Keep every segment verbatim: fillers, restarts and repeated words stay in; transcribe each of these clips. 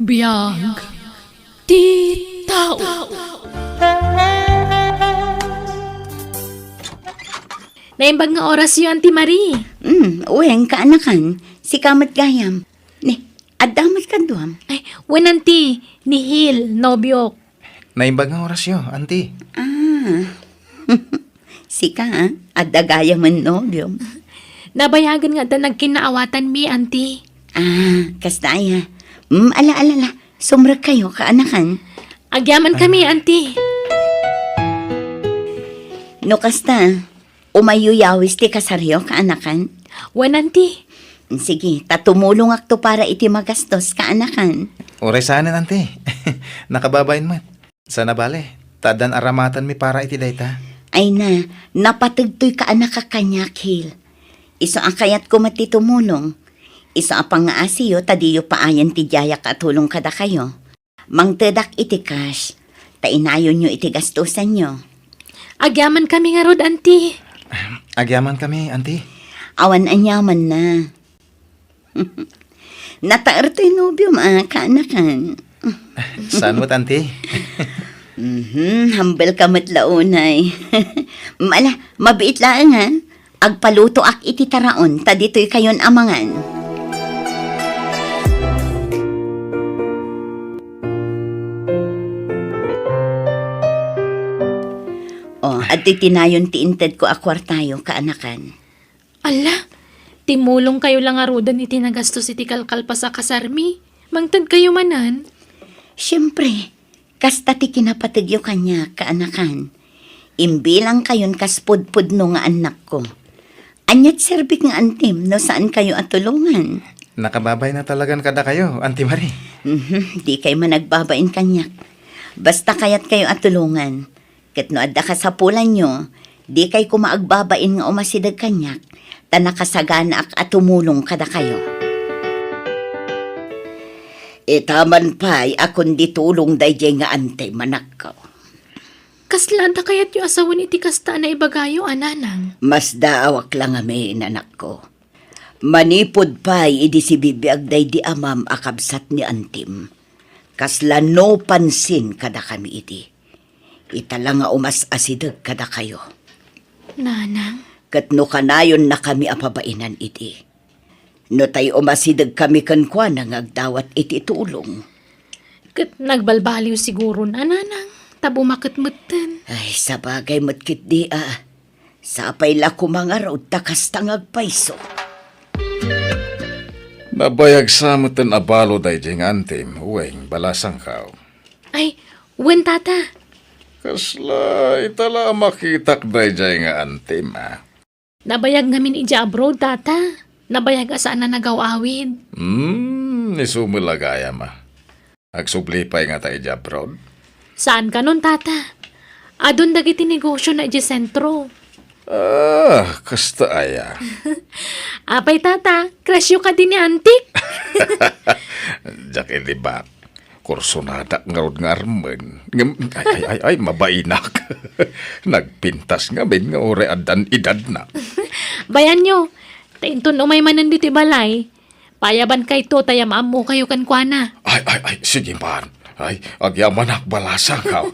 Biag ti tao. Naimbag nga orasyo, Auntie Marie. Hmm, wen, kaanakan. Sika met gayam. Ni, adda met kaduam. Ay, wen, Auntie, ni Hil, nobiok. Naimbag nga orasyo, Auntie. Ah. Sika, ah, adda gayamen nobiom. Nabayagen nga adda nagkinnaawatanmi, Auntie. Ah, kasta aya. Mm, ala, ala, ala. Sumrekkayo, kaanakan. Agyamankami, Auntie. No kasta, umayyo yawis ti kasaryo, kaanakan? Wen, Auntie. Sige, ta tumulongakto para iti magastos, kaanakan. Uray saanen, Auntie. Nakababain met. Sana bale, ta addan aramatanmi para iti dayta. Ay na, napategtoy kaanakak kaniak, Hil. Isu a kayatko met ti tumulong. Isu a pangngaasiyo ta diyo paayen ti diayak a tulong kadakayo. Mangtedak iti cash, ta inayonyo iti gastusanyo. Agyamankami ngarud, Auntie. Agyamankami, Auntie. Awan aniamanna. Nataer toy nobiom a kaanakan. Saan met, Auntie? Mhm, hambelka met la unay. Ala, mabiit laeng, ha? Agpalutoak iti taraon, ta ditoy kayon a mangan. O, adtoy tinayon ti intedko a kuartayo, kaanakan. Ala, timulongkayo la ngaruden iti nagastos iti kalkalpas a kasarmi. Mangtedkayo manen. Siempre, kasta ti kinapategyo kaniak, kaanakan. Imbilangkayon kas pudpudno nga annakko. Ania ti serbik nga antim no saankayo a tulongan? Nakababayna talagan kadakayo, Auntie Marie. Mhm, dikay managbabain kaniak. Basta kayatkayo a tulongan. Ket no adda kasapulanyo, dikay koma agbabain nga umasideg kaniak, ta nakasaganaak a tumulong kadakayo. Ita man pay a kundi tulong daydiay nga antim, anakko. Kasla adda kayatyo a sawen iti kasta a naibagayo, a nanang? Masdaawak la ngamin, anakko. Manipud pay idi sibibiag daydi amam a kabsat ni antim, kasla no pansin kadakami idi. Ita la nga umas-asideg kadakayo. Nanang? Ket no kanayonnakami a pabainan idi, no tay umasidegkami kenkuana nga agdawat iti tulong. Ket nagbalbaliw siguron a, nanang, ta bumaket metten. Ay, sabagay met ketdi a. Sapay la koma ngarud ta kasta nga agpayso. Nabayag sa metten a balo daydiay nga antim, wen, balasangko. Ay, wen, tata. Kasla, ita la a makitak daydiay nga antim, a. Nabayag ngamin idiay abroad, tata. Nabayag a saan a nagaw-awid. Hmm, isu met la gayam, a. Agsubli pay ngata idiay abroad? Saan kanon, tata? Adun dagiti negosiona idiay sentro. Ah, kasta aya. Apay, tata, crushyo kadi ni antik? Diak ilibak. Kursonadak ngarud nga armen. Ngem, ay, ay, ay, ay, mabainak. Nagpintas ngamin nga uray addan edadna. Bayanyo, ta inton umay manen ditoy balay, payabankayto ta maammokayo kenkuana. Ay, ay, ay, sige man. Ay, agyamanak, balasang, ha?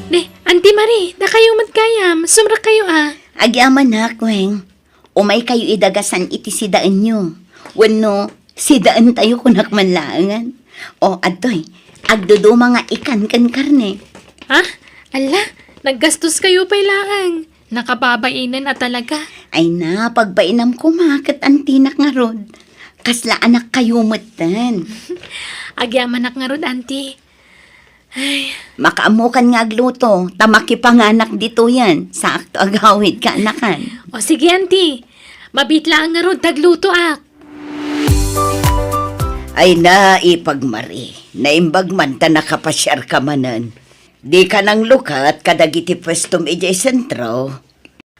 Ne, Auntie Marie, dakayo met gayam, sumrekkayo a. Agyamanak, Weng. Umaykayo idagasan iti sidaenyo. Wenno, sidaentayo kunak man laengen. O, adtoy, agduduma nga ikan ken karne. Ha? Ala, naggastoskayo pay laeng. Nakababainen a talaga. Ay na, pagbainam koma ket antinak ngarud. Kasla anakkayo metten. Agyamanak ngarud, Auntie. Ay. Makaammokan nga agluto, ta makipanganak ditoyen. Saakto agawid kaanakan. O sige, Auntie. Mabiit laeng ngarud ta aglutoak. Ay na, ipagmari. Naimbag man ta nakapasiarka manen. Dika nanglukat kadagiti puestom idiay sentro.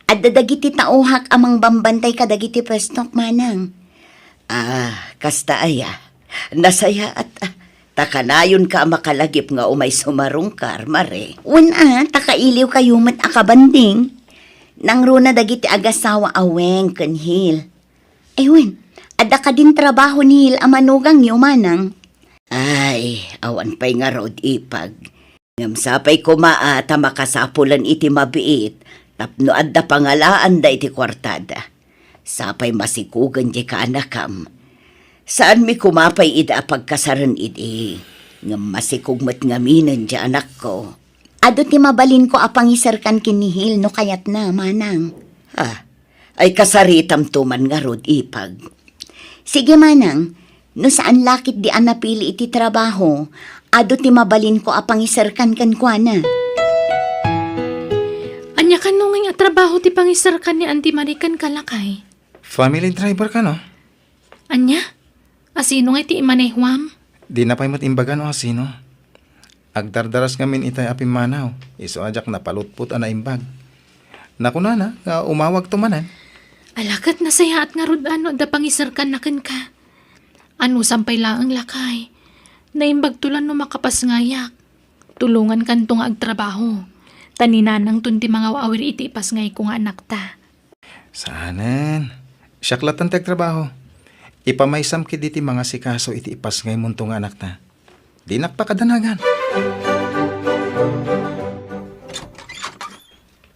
Adda dagiti taohak a mangbambantay kadagiti puestok, manang. Ah, kasta aya. Nasayaat, ah. Ta kanayonka a makalagip nga umay sumarungkar, Mare. Wen a, ta kailiwkayo met a kabanding. Nangruna dagiti agasawa a Weng ken Hil. Ay wen, Adda kadin trabaho ni Hil a manugangyo, manang? Ay, awan pay ngarud, ipag. Ngem sapay koma a ta makasapulan iti mabiit tapno adda pangalaanda iti kuartada. Sapay masikugen diay kaanakam. Saanmi koma pay ida a pagkasaren idi, ngem masikog met ngaminen diay anakko. Adu ti mabalinko a pangiserkan ken ni Hil no kayatna, manang. Ah, ay kasaritamto man ngarud, ipag. Sige, manang, no saan la ketdi a napili iti trabaho, adu ti mabalinko a pangiserkan kenkuana. Ania kano ngay a trabaho ti pangiserkan ni Auntie Marie kenka, lakay? Family driver kano? Ania? Asino ngay ti imanehuam? Dina pay met imbaga no asino. Agdardaras ngamin itay a pimmanaw, isu a diak napalutpot a naimbag. Nakunana nga umawagto manen. Ala, ket nasayaat ngarud a no adda pangiserkanna kenka. Anusam pay laeng, lakay. Naimbagto la no makapasngayak. Tulongankanto nga agtrabaho. Ta ni nanangton ti mangaw-awir iti ipasngayko nga anakta. Saanen. Siak latta ti agtrabaho. Ipamaysam ketdi ti mangasikaso iti ipasngaymonto nga anakta. Dinak pakadanagan.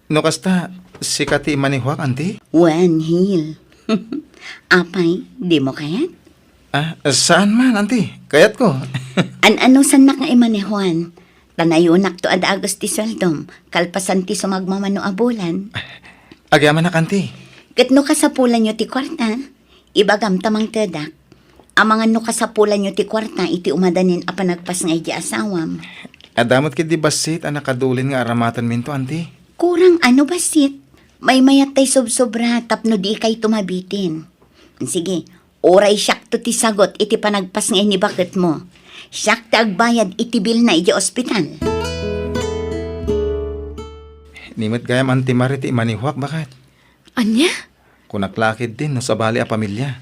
No kasta, sika ti imanehuak, Auntie? Wen, Hil. Apay, dimo kayat? Ah, saan man, Auntie? Kayatko. An-anusannak nga imanehuan. Ta nayunakto a dagus ti sueldom, kalpasan ti sumagmamano a bulan. Agyamanak, Auntie. Ket no kasapulanyo ti kuarta, ibagam ta mangtedak. Amangan no kasapulanyo ti kuarta iti umadanin a panagpasngay di asawam. Adda met ketdi bassit a nakadulin nga aramatenminto, Auntie. Kurang a no bassit. Maymayat tay sobsobra tapno dikayto mabitin. Sige, uray siakto ti sagut iti panagpasngay ni baketmo. Siak ti agbayad iti bilna idiay ospital. Ni met gayam, Auntie Marie, ti imanehuak, baket. Ania? Kunak la ketdin no sabali a pamilia.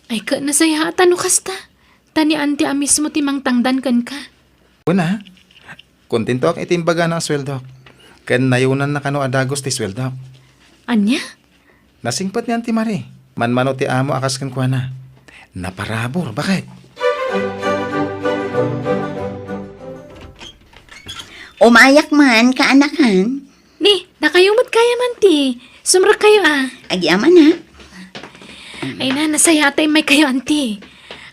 Ay, ket nasayaat a no kasta. Ta ni Auntie a mismo ti mangtangdan kenka. Wen a, kontentoak iti imbagana a sueldok. Ken nayunanna kano a dagus ti sueldok. Ania? Nasingpet ni Auntie Marie. Manmano ti amo a kas kenkuana. Naparabur, baket. Umayak man, kaanakan. Ni, dakayo met gayam, Auntie. Sumrekkayo a. Agyamanak. Ay na, nasayaat a immaykayo, Auntie.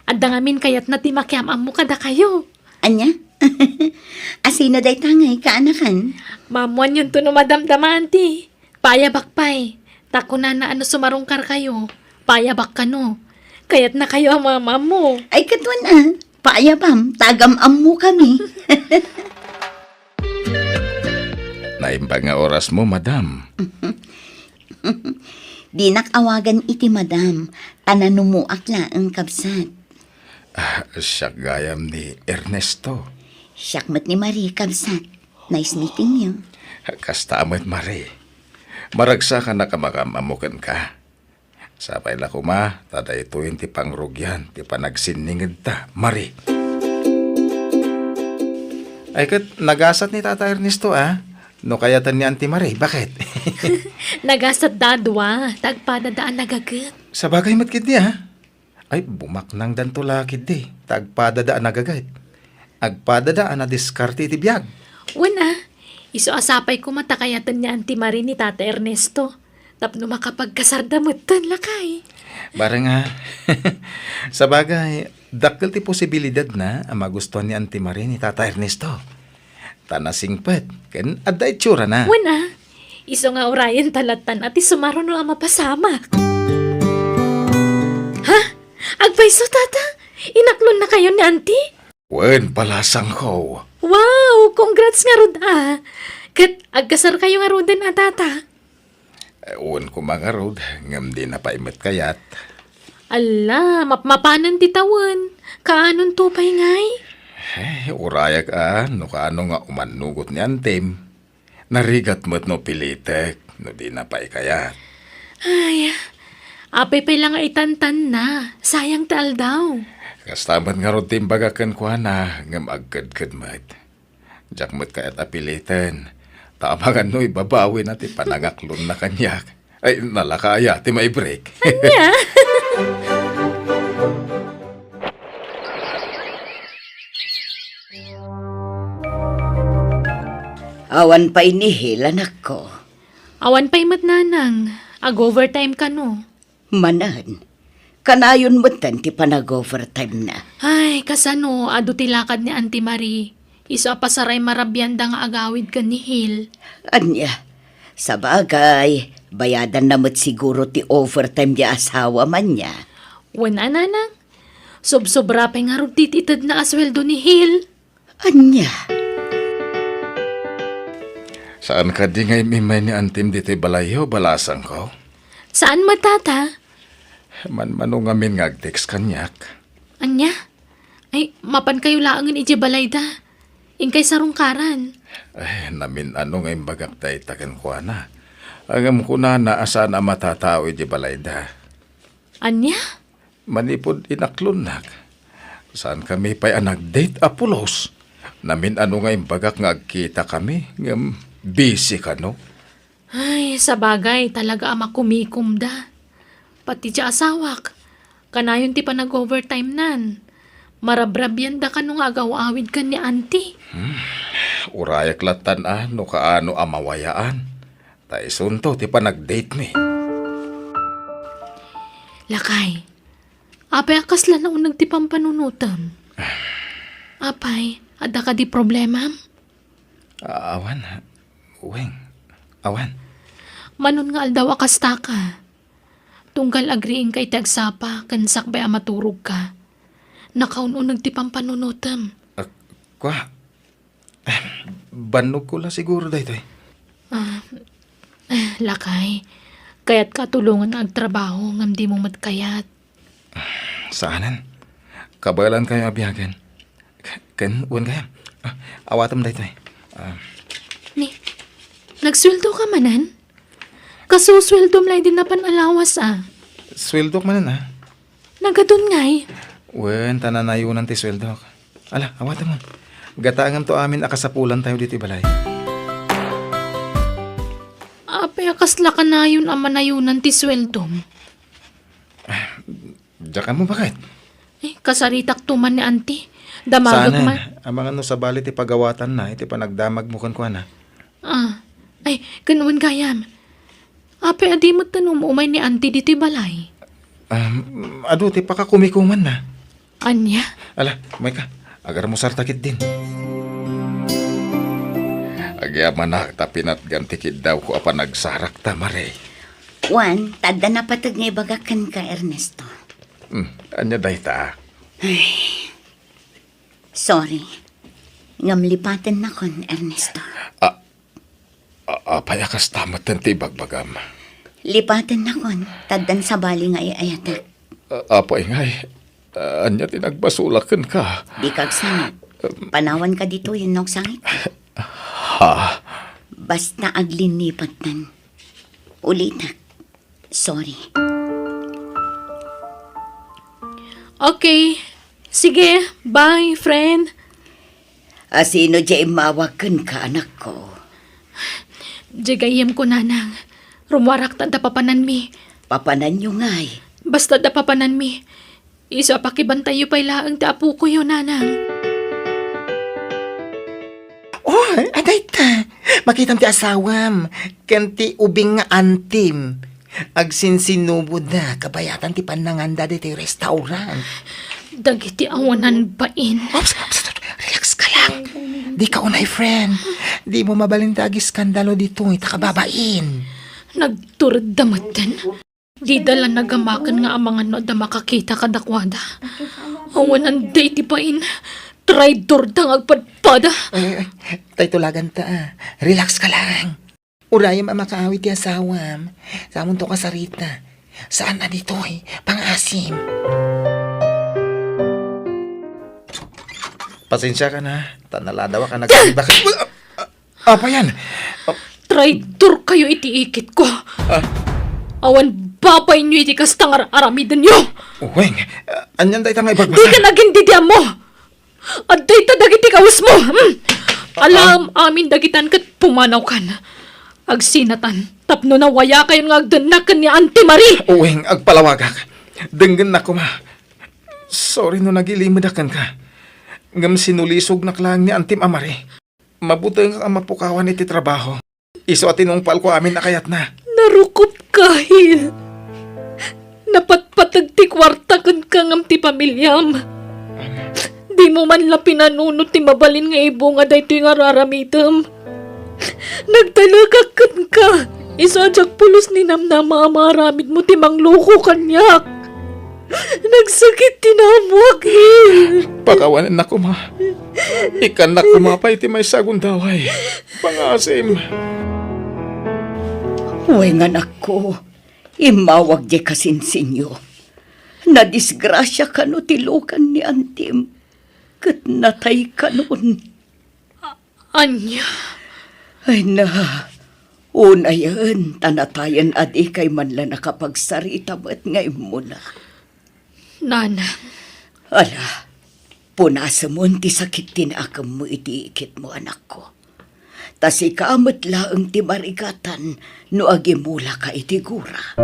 Adda ngamin kayatna ti makiam-ammo kadakayo. Ania? Asino dayta ngay, kaanakan? Maammoanyonto no madamdama, Auntie. Paayabak pay. Ta kunana a no sumarungkarkayo, paayabak kano. Kayatnakayo a maam-ammo. Ay, ket wen a. Paayabam, ta agam-ammokami. Naimbag nga orasmo, madam. Dinak awagan iti madam, ta nanumoak laeng, kabsat. Ah, siak gayam ni Ernesto. Siak met ni Marie, kabsat. Nice meeting you. Kasta met, Marie. Maragsakanak a makaam-ammo kenka. Sapay la koma, ta daytoyen ti pangrugian ti panagsinningedta, Marie. Ay ket, nagasat ni Tata Ernesto, a? No kayatan ni Auntie Marie, baket? Nagasat da a dua, ta agpadada a nagaget. Sabagay met ketdi, a? Ay, bumaknangdanto la ketdi, ta agpadada a nagaget. Agpadada a nadiskarte iti biag. Wen a, isu a sapay koma ta kayatan ni Auntie Marie ni Tata Ernesto. Tapno makapagkasarda metten, lakay. Bareng a, sabagay, dakkel ti posibilidadna a magustuan ni Auntie Marie ni Tata Ernesto. Ta nasingpet, ken adda itsurana. Wen a, isu nga urayenta lattan a ti sumaruno a mapasamak. Ha? Agpayso, Tata? Inaklonnakayo ni Auntie? Wen, balasangko. Wow! Congrats ngarud a! Ket agkasarkayo ngaruden a, Tata? Eh, wen koma ngarud, ngem dina pay met kayat. Alla, mapmapanen ti tawen. Kaanonto pay ngay? Eh, urayak a, no kaano nga umannugot ni Antem. Narigat met no pilitek, no dina pay kayat. Ay, apay pay la nga itantanna, sayang ti aldaw. Kasta met ngarud ti imbagak kenkuana, ngem agkedked met. Diak met kayat a piliten, ta amangan no ibabawina ti panangaklonna kaniak. Ay, nalaka aya ti maibreak. Ania? Awan pay ni Hil, anakko. Awan pay met, nanang. Ag-overtime kano? Manen. Kanayon metten ti panag-overtime-na. Ay, kasano, adu ti lakad ni Auntie Marie. Isu a pasaray marabianda nga agawid ken ni Hil. Ania, sabagay, bayadanna met siguro ti overtime ti asawam, ania? Wen a, nanang. Sobsobra pay ngarud ti itedna a sueldo ni Hil. Ania? Saan kadi nga im-immay ni Antim ditoy balayyo, balasangko? Saan met, Tata. Manmano ngamin nga ag-text kaniak. Ania? Ay, mapankayo laengen idiay balayda. Inkay sarungkaran. Ay, namin-ano nga imbagak dayta kenkuana. Ngem kunana a saan a matatao idiay balayda. Ania? Manipud inaklonnak, saankami pay a nag-date a pulos. Namin-ano nga imbagak nga agkitakami, ngem busy kano. Ay, sabagay, talaga a makumikomda. Pati ti asawak, kanayon ti panag-overtime-nan. Marabrabianda kano nga agaw-awid ken ni Auntie. Hmm, urayak lattan a no kaano a mawayaan. Ta isunto ti panag-date-mi. Lakay, apay a kasla nauneg ti pampanunotem? Apay, adda kadi problemam? A-, awan. Weng, awan. Manon nga aldaw a kastaka. Tunggal agriingka iti agsapa ken sakbay a maturogka, nakaun-uneg ti pampanunotem. Ah, kua? Bannogko la siguro daytoy. Ah, eh, lakay, kayatka a tulongan nga agtrabaho ngem dimo met kayat. Saanen. Kabaelankayo a biagen. Ken, wen gayam. Ah, awatem daytoy. Ah. Ni, nagsueldoka manen? Kasusueldom la idi napan a lawas, a. Sueldok manen, a. Nagadun ngay? Wen, ta nanayonan ti sueldok. Ala, awatemon. Gataengamto amin a kasapulantayo ditoy balay. Apay a kasla kanayon a manayonan ti sueldom? Diak ammo, baket? Eh, kasaritakto man ni Auntie. Damagek man. Saanen, amangan no sabali ti pagawatanna iti panagdamagmo kenkuana. Ah, ay, ken wen gayam. Apay a di met ta um-umay ni Auntie ditoy balay? Um, adu ti pakakumikumanna. Ania? Ala, umayka. Agarmusarta ketdin. Agyamanak ta pinatgam ti kiddawko a panagsarakta, Mare. Wen, ta adda napateg nga ibagak kenka, Ernesto. Hmm, ania dayta? Ay. Sorry. Ngem lipatennakon, Ernesto. A-, a-, apay a kasta metten ti ibagbagam? Lipatennakon, ta addan sabali nga ay-ayatek. A-, apay ngay? A-, ania ti nagbasolak kenka? Dika agsangit. Panawanka ditoyen no agsangit. Ha? Basta aglinnipattan. Ulitek. Sorry. Okay. Sige, bye, friend. A, sino diay immawag kenka, anakko? Diay gayyemko, nanang. Rummuarak ta adda papananmi. Papananyo ngay? Basta adda papananmi. Isu a pakibantayyo pay laeng ti apokoyo, nanang. Oh, adayta. Makitam ti asawam ken ti ubing nga antim. Agsinsinuboda kabayatan ti pannanganda ditoy restaurant. Dagiti awanan bain. Ops, ops, ops, relax ka lang. Dika unay, friend. Dimo mabalin ta agiskandalo ditoy ta kababain. Nagturedda metten. Dida la nagamaken nga amangan no adda makakita kadakuada. Awanan dayta bain. Traidorda nga agpadpada. Ay, ay, tay tulaganta, a. Relax ka lang. Urayem a makaawid ti asawam. Samonto kasarita. Saan a ditoy pangasim. Pasensiakan, a. Ta naladawak a nagkita. Apa yan? Traidorkayo iti ikitko. Ah? Awan babainyo iti kasta nga ar-aramidenyo. Weng, anian dayta nga ibagbagam? Dika nagindidiammo. Adda ita dagiti kawesmo. Hmm? Alam amin dagitan ket pumanawkan. Agsinatan tapno nawayakayon nga agdennak ken ni Auntie Marie. Weng, agpalawagak. Denggennak koma. Sorry no nagilimedak kenka. Ngem sinulisognak laeng ni Antim a Marie. Mabutengak a mapukawan iti trabaho. Isu a tinungpalko amin a kayatna. Narukopka, Hil. Napatpateg ti kuarta kenka ngem ti pamiliam. Dimo man la pinanunot ti mabalin nga ibunga daytoy nga ar-aramidem. Nagtalekak kenka. Isu a diak pulos ninamnama a maaramidmo ti mangloko kaniak. Nagsakit ti naammoak, Hil. Pakawanennak koma. Ikkannak koma pay ti maysa a gundaway. Pangaasim. Wen, anakko, immawag diay kasinsinyo. Nadisgrasia kano ti lukan ni antim, ket natay kanon. Ania? Ay na, unayen ta natayen a dikay man la nakapagsarita met nga immuna. Nanang. Ala, punasemon ti sakit ti naakemmo iti ikitmo, anakko. Ta sika met laeng ti marigatan no agimulaka iti gura.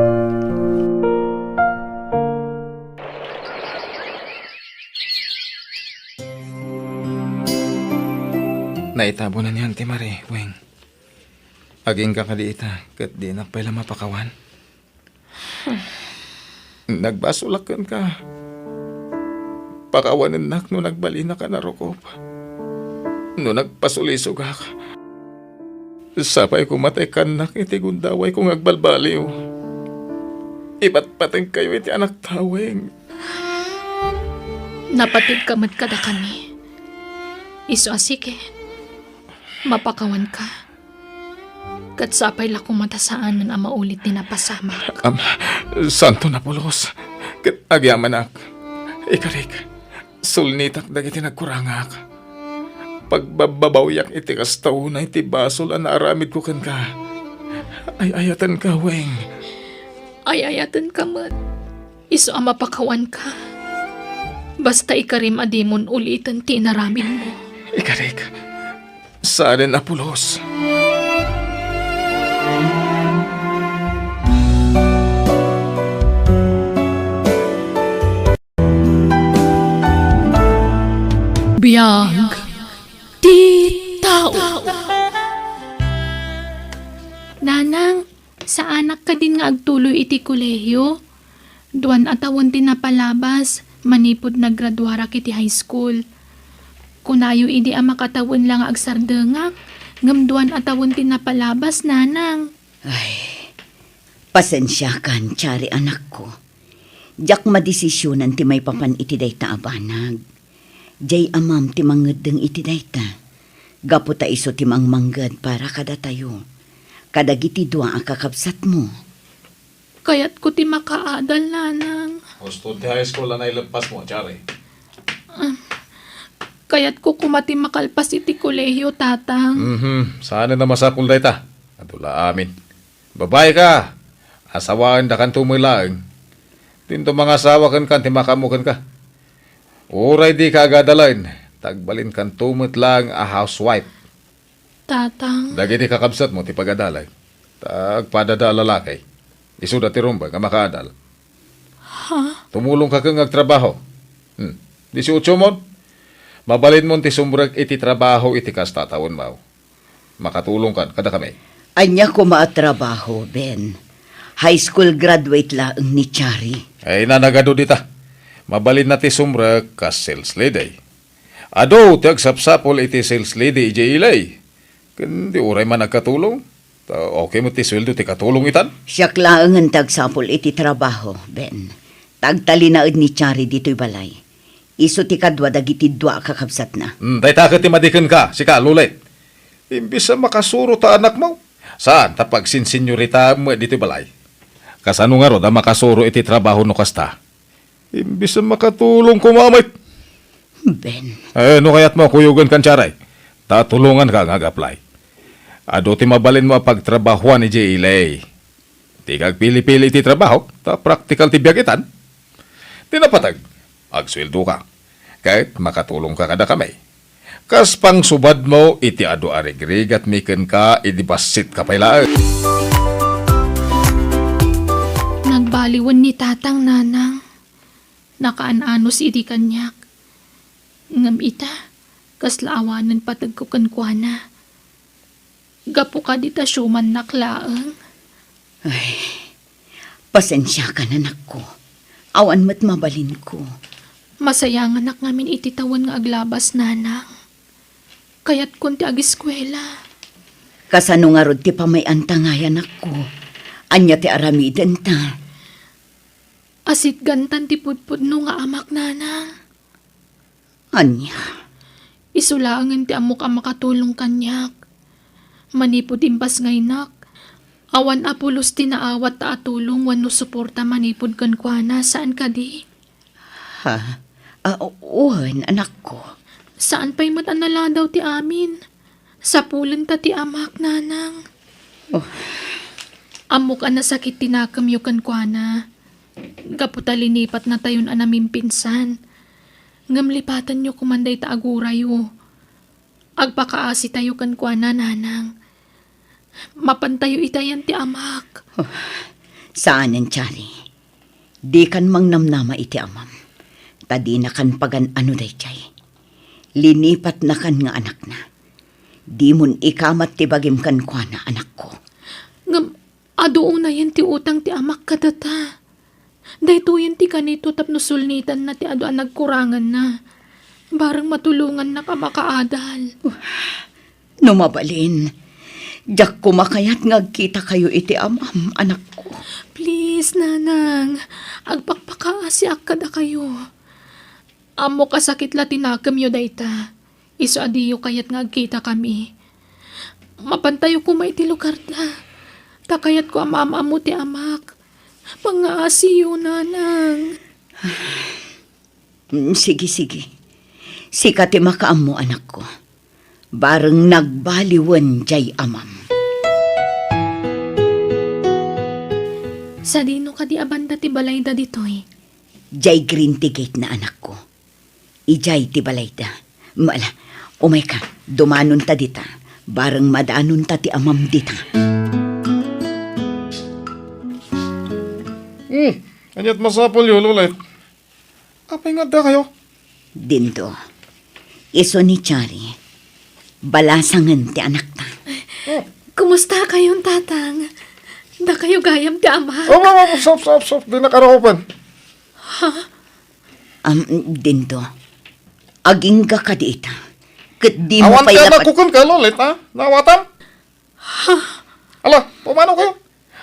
Naitabunan ni Auntie Marie, Weng. Agingga kadi ita, ket dinak pay la mapakawan. Nagbasolak kenka. Pakawanennak no nagbalinaka a narukop. No nagpasulisogak, sapay koma ta ikkannak iti gundawayko nga agbalbaliw. Ipatpatengkayo iti anakta, Weng. Napategka met kadakami. Isu a sige, mapakawanka. Ket sapay la koma ta saanen a maulit ti napasamak. Am, saanto a pulos. Ket agyamanak. Ikarik, sulnitak dagiti nagkurangak. Pagbabbabawiak iti kasta unay ti basol a naaramidko kenka. Ay-ayatenka, Weng. Ay-ayatenka met. Isu a mapakawanka. Basta ikarim a dimon uliten ti inaramidmo. Ikarik, saanen a pulos. Biag ti tao. Nanang, saanak kadin nga agtuloy iti kolehio? Duan a tawen ti napalabas manipud naggraduarak iti high school. Kunayo idi a makatawen la nga agsardengak, ngem duan a tawen ti napalabas, nanang. Ay, pasensiakan, Chari, anakko. Diak madesisionan ti maipapan iti dayta a banag. Diay amam ti mangeddeng iti dayta. Gapu ta isu ti mangmangged para kadatayo, kadagiti dua a kakabsatmo. Kayatko ti makaadal, nanang. Husto ti high school a naileppasmo, Chari. Ah, kayatko koma ti makalpas iti kolehio, tatang. Mhm, saanen a masapul dayta. Adu la amin. Babaika, asawaendakanto met laeng. Dinto mangasawa kenka ti makaammo kenka. Uray dika agadalen, ta agbalinkanto met laeng a housewife. Tatang. Dagiti kakabsatmo ti pagadalek, ta agpadada a lalaki. Isuda ti rumbeng a makaadal. Ha? Tumulongka ken nga agtrabaho. Hmm. Disiotso mon? Mabalinmon ti sumrek iti trabaho iti kasta a tawenmo. Makatulongkan kadakami. Ania koma a trabaho, Ben? High school graduate laeng ni Chari. Ay, nanagado dita. Mabalinna ti sumrek kas sales lady. Adu ti agsapsapul iti sales lady idiay ilay. Ken di uray man agkatulong. Ta okay met ti sueldo ti katulong itan. Siak laengen ti agsapul iti trabaho, Ben. Ta agtalinaed ni Chari ditoy balay. Isu ti kadua dagiti dua a kakabsatna. Hmm, dayta ket ti madi kenka, sika, Lulit. Imbes a makasuro ta anakmo, saan ta pagsinsinyoritaem met ditoy balay. Kasano ngarud a makasuro iti trabaho no kasta? Imbes a makatulong koma met. Ben. Eh, no kayatmo, kuyogenkan, Charay. Ta tulonganka nga ag-apply. Adu ti mabalinmo a pagtrabahoan idiay ilay. Dika agpili-pili iti trabaho, ta praktikal ti biag itan. Ti napateg, agsueldoka, ket makatulongka kadakami. Kas pangsubadmo iti adu a rigrigatmi kenka idi bassitka pay laeng. Nagbaliwen ni Tatang, Nanang. Nakaan-anos idi kaniak. Ngem ita, kasla awanen pategko kenkuana. Gapu kadi ta siumannak laeng? Ay, pasensiakan, anakko. Awan met mabalinko. Masayanganak ngamin iti tawen nga aglabas, nanang. Kayatkon ti agiskuela. Kasano ngarud ti pamay-anta ngay, anakko? Ania ti aramidenta? Asitgantan ti pudpudno nga amak, nanang. Ania? Isu laengen ti ammok a makatulong kaniak. Manipud imbasngaynak, awan a pulos ti naawat ta atulong wenno suporta manipud kenkuana, saan kadi? Ha? Ah, wen, anakko. Saan pay met a naladaw ti amin. Sapulenta ti amak, nanang. Oh. Ammok a nasakit ti nakemyo kenkuana. Gapu ta linipatnatayon a namimpinsan. Ngem lipatenyo koman dayta a gurayo. Agpakaasitayo kenkuana, nanang. Mapantayo itayan ti amak. Oh, saanen, Chari. Dikan mangnamnama iti amam. Ta dinakan pagan-ano daydiay. Linipatnakan nga anakna. Dimon ikamat ti bagim kenkuana, anakko. Ngem adu unayen ti utang ti amak kadata. Daytoyen ti kanito tapno sulnitanna ti adu a nagkuranganna. Bareng matulongannak a makaadal. No mabalin, diak koma kayat nga agkitakayo iti amam, anakko. Please, nanang, agpakpakaasiak kadakayo. Ammok a sakit la ti nakemyo dayta. Isu a diyo kayat nga agkitakami. Mapantayo koma iti lugarda. Ta kayatko a maam-ammo ti amak. Pangngaasiyo, nanang. Mm, sige, sige. Sika ti makaammo, anakko. Bareng nagbaliwen jay amam. Sadino kadi a banda ti balayda ditoy? Jay green ti gate na, anakko. Idiay ti balayda. Ala, umayka, dumanonta dita. Bareng madanonta ti amam dita. Hmm, ania't masapulyo, Lolet? Apay nga addakayo? Dindo, isu ni Chari, balasangen ti anakta. Oh. Kumusta kayon, Tatang? Dakayo gayam ti ama. Oh, oh, oh, stop, stop, stop. Dinak arakupen. Ha? Am, Dindo, agingga kadi ita. Ket dimo pay lapat. Awan ka nakuken ka, Lolet, ha? Naawatam? Ha? Ala, pumano kayo?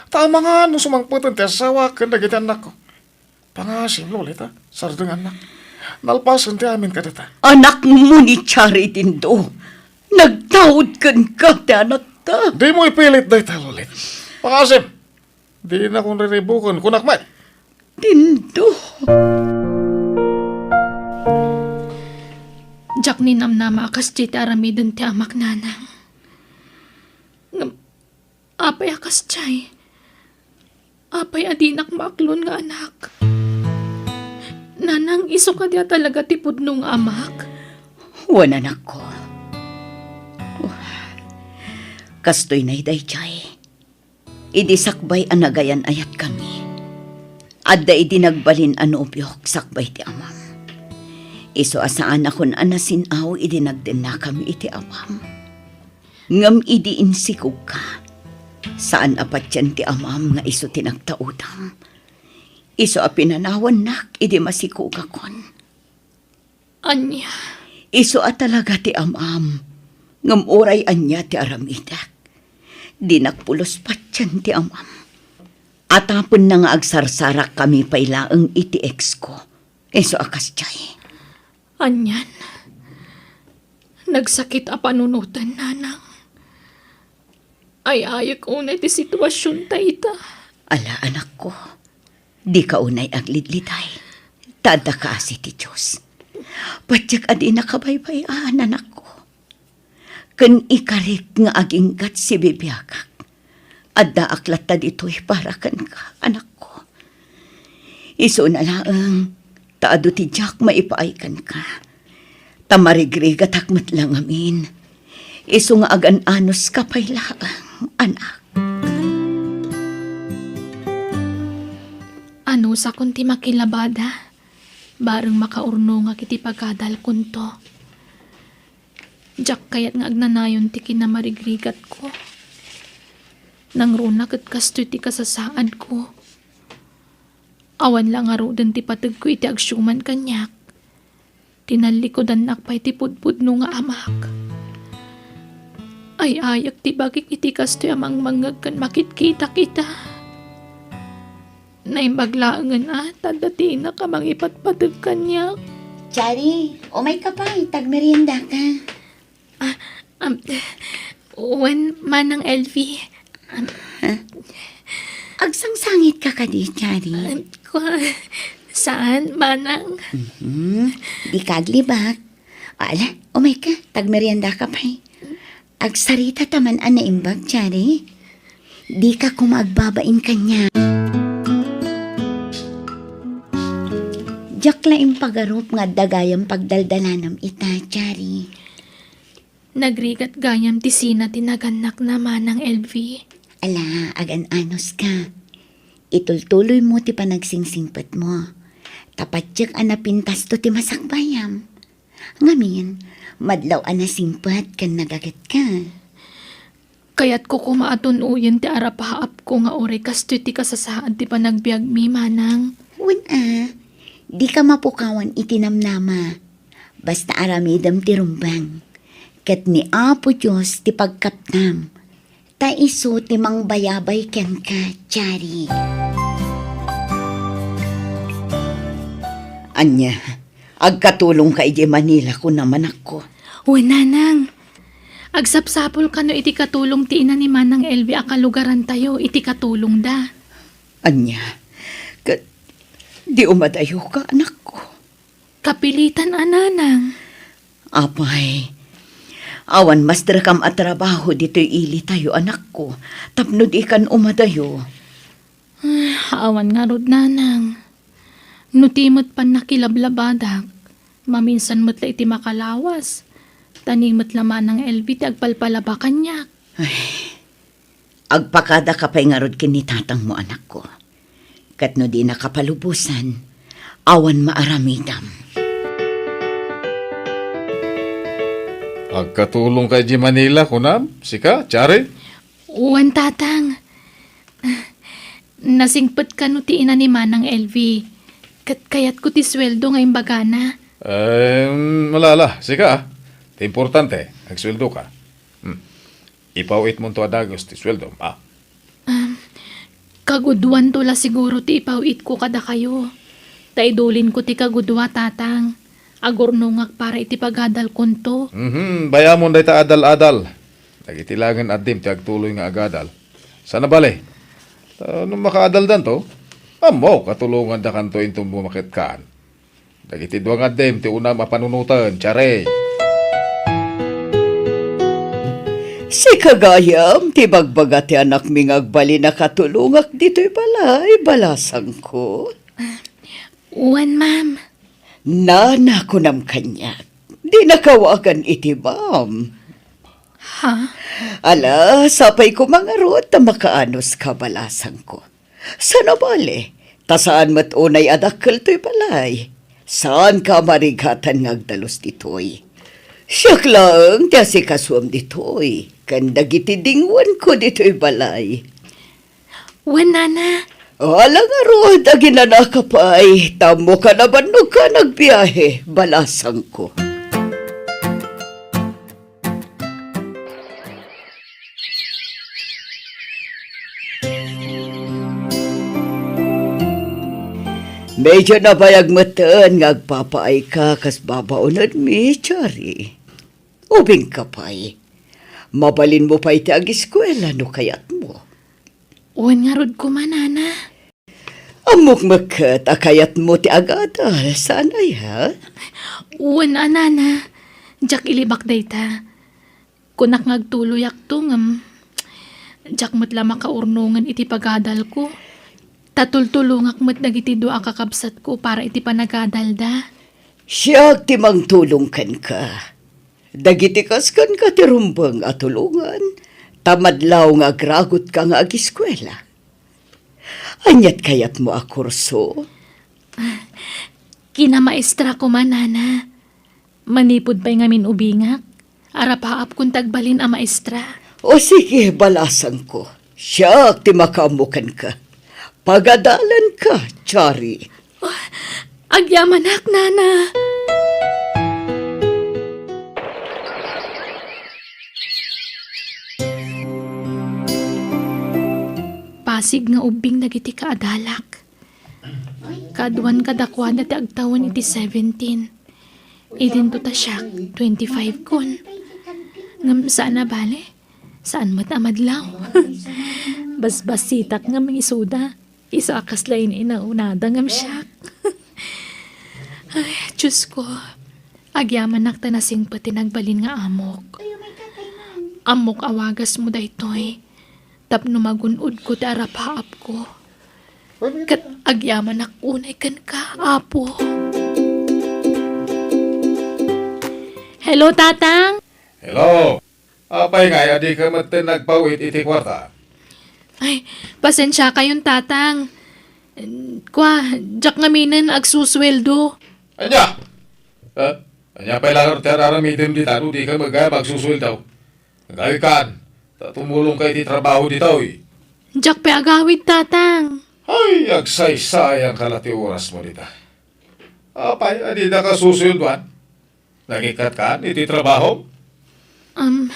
Ta amangan no sumangpeten ti asawa ken dagiti annakko. Pangasim, Lolet, a, sardengannak. Nalpasen ti amin kadata. Anakmo ni Chari, Dindo. Nagtaud kenka ti anakta. Dimo ipilit dayta, Lolet. Pangasim. Dinakon riribuken, kunak met. Dindo. Diak ninamnama a kasdiay ti aramiden ti amak, nanang. Ngem, apay a kasdiay? Apay a dinak maaklon nga anak? Nanang, isu kadi a talaga ti pudno nga amak? Wen, anakko. Kastoy nay daydiay. Idi sakbay a nagayan-ayatkami, adda idi nagbalin a nobiok sakbay ti amam. Isu a saanakon a nasin-aw idi nagdennakami iti amam. Ngem idi insikogka, saan a patien ti amam nga isu ti nagtaudam. Isu a pinanawannak idi masikogakon. Ania? Isu a talaga ti amam, ngem uray ania ti aramidek, dinak pulos patien ti amam. Atapenna nga agsarsarakkami pay laeng iti ex ko. Isu a kasdiay. Anian? Nagsakit a panunoten, nanang. Ay-ayek unay ti situasionta ita. Ala, anakko, dika unay aglidliday. Ta adda kaasi ti Dios. Patiek a dinaka baybay-an, anakko. Ken ikarik nga aginggat sibibiagak. Addaak latta ditoy para kenka, anakko. Isuna laeng, ta adu ti diak maipaay kenka. Ta marigrigatak met la ngamin. Isu nga agan-anuska pay laeng, anak. Anusakon ti makilabada, bareng makaurnongak iti pagadalkonto. Diak kayat nga agnanayon ti kinamarigrigatko. Nangruna ket kastoy ti kasasaadko. Awan la ngaruden ti pategko iti agsiuman kaniak. Tinallikudannak pay ti pudpudno nga amak. Ay-ayek ti bagik iti kastoy a mangmangngeg ken makitkitak ita. Naimbag laengen a ta adda ti inak a mangipatpateg kaniak. Chari, umayka pay, tagmeriendaka. Ah, um, wen, Manang Elvi. Um, Ha? Agsangsangitka kadi, Chari? Um, kwa-, saan, Manang? Mhm. Dika aglibak. Ala, umayka, tagmeriendaka pay. Agsarita ta man a naimbag, Chari. Dika koma agbabain kaniak. Diak la impagarup nga adda gayam pagdaldalanam ita, Chari. Nagrigat gayam ti sina ti nagannakna, Manang Elvi. Ala, agan-anuska. Itultuloymo ti panagsingsingpetmo. Ta patiek a napintasto ti masakbayam. Ngamin, madlaw a nasingpet ken nagagetka. Kayatko koma a tun-oyen ti arapaapko nga uray kastoy ti kasasaad ti panagbiagmi, Manang. Wen a, dika mapukawan iti namnama. Basta aramidem ti rumbeng. Ket ni Apo Dios ti pagkapnam. Ta isu ti mangbayabay kenka, Chari. Ania, agkatulongka idiay Manila, kunam, anakko? Wen, Nanang. Agsapsapul kano iti katulong ti ina ni Manang Elvi a kalugarantayo iti katulongda. Ania, ket di umadayoka, anakko? Kapilitan a, Nanang. Apay, awan masterekam a trabaho ditoy ilitayo, anakko, tapno dikan umadayo. Ah, awan ngarud, Nanang. No ti met pannakilablabadak, maminsan met la iti makalawas, ta ni met la Manang Elvi ti agpalpalaba kaniak. Ay, agpakadaka pay ngarud ken ni tatangmo, anakko. Ket no dinaka palubosan, awan maaramidam. Agkatulongka idiay Manila, kunam? Sika, Chari? Wen, Tatang. Nasingpet kano ti ina ni Manang Elvi. Ket kayatko ti sueldo nga imbagana. Em, ala, ala, sika, ah. Ti importante, agsueldoka. Hmm. Ipaw-itmonto a dagus ti sueldom, ah. Um, kagudoanto la siguro ti ipaw-itko kadakayo. Ta idulinko ti kagudoa, Tatang. Agurnongak para iti pagadalkonto. Mhm, bayamon dayta adal-adal. Dagiti laengen addim ti agtuloy nga agadal. Saan a bale? Ta no makaadaldanto, ammok a tulongandakanto inton bumaketkan. Dagiti dua nga addim ti unam a panunoten, Chari. Sika gayam ti bagbaga ti anakmi nga agbalin a katulongak ditoy balay, balasangko. Wen, ma'am. Nana, kunam kaniak. Dinaka awagan iti ma'am. Ha? Ala, sapay koma ngarud ta makaanoska, balasangko. Saan a bale, ta saan met unay a dakkel toy balay. Saanka a marigatan nga agdalus ditoy. Siak laeng ti asikasuem ditoy, ken dagiti dinguanko ditoy balay. Wen, nana. Ala ngarud, aginanaka pay, ta ammoka a bannogka a nagbiahe, balasangko. Medyo nabayag metten nga agpapaayka kas babaonenmi, Chari. Ubingka pay. Mabalinmo pay ti agiskuela no kayatmo. Wen ngarud koma, nana. Ammok met ket a kayatmo ti agadal, saan aya? Wen a, nana. Diak ilibak dayta. Kunak nga agtuloyakto, ngem diak met la makaurnongen iti pagadalko. Ta tultulongak met dagiti dua a kakabsatko para iti panagadalda. Siak ti mangtulong kenka. Dagiti kas kenka ti rumbeng a tulongan, ta madlaw nga agragutka nga agiskuela. Ania't kayatmo a kurso? Kinamaestra koma, nana. Manipud pay ngamin ubingak, arapaapkon ti agbalin a maestra. O sige, balasangko. Siak ti makaammo kenka. Pagadalanka, Chari. Agyamanak, Nana. Pasig nga ubbing dagiti kaadalak. Kaduan kadakuada ti agtawen iti seventeen. Idinto ta siak, twenty-five kon. Ngem saan a bale, saan met a madlaw. Basbasitak ngem isuda. Isu a kasla inaunada ngem siak. Ay, Diyos ko. Agyamanak ta nasingpet ti nagbalin nga amok. Ammok a wagasmo daytoy. Tapno magun-odko ti arapaapko. Ket agyamanak unay kenka, Apo. Hello, Tatang. Hello. Apay ngay a dika metten nagpaw-it iti kuarta? Ay, pasensiakayon, Tatang. Kua, diak ngaminen agsusueldo. Ania? Ha? Ania pay laeng ti ar-aramidem dita no dika met gayam agsusueldo? Agawidkan, ta tumulongka iti trabaho ditoy. Diak pay agawid, Tatang. Ay, agsaysayanka la ti orasmo dita. Apay a didaka susueldoan? Nangikkatka iti trabaho? Um,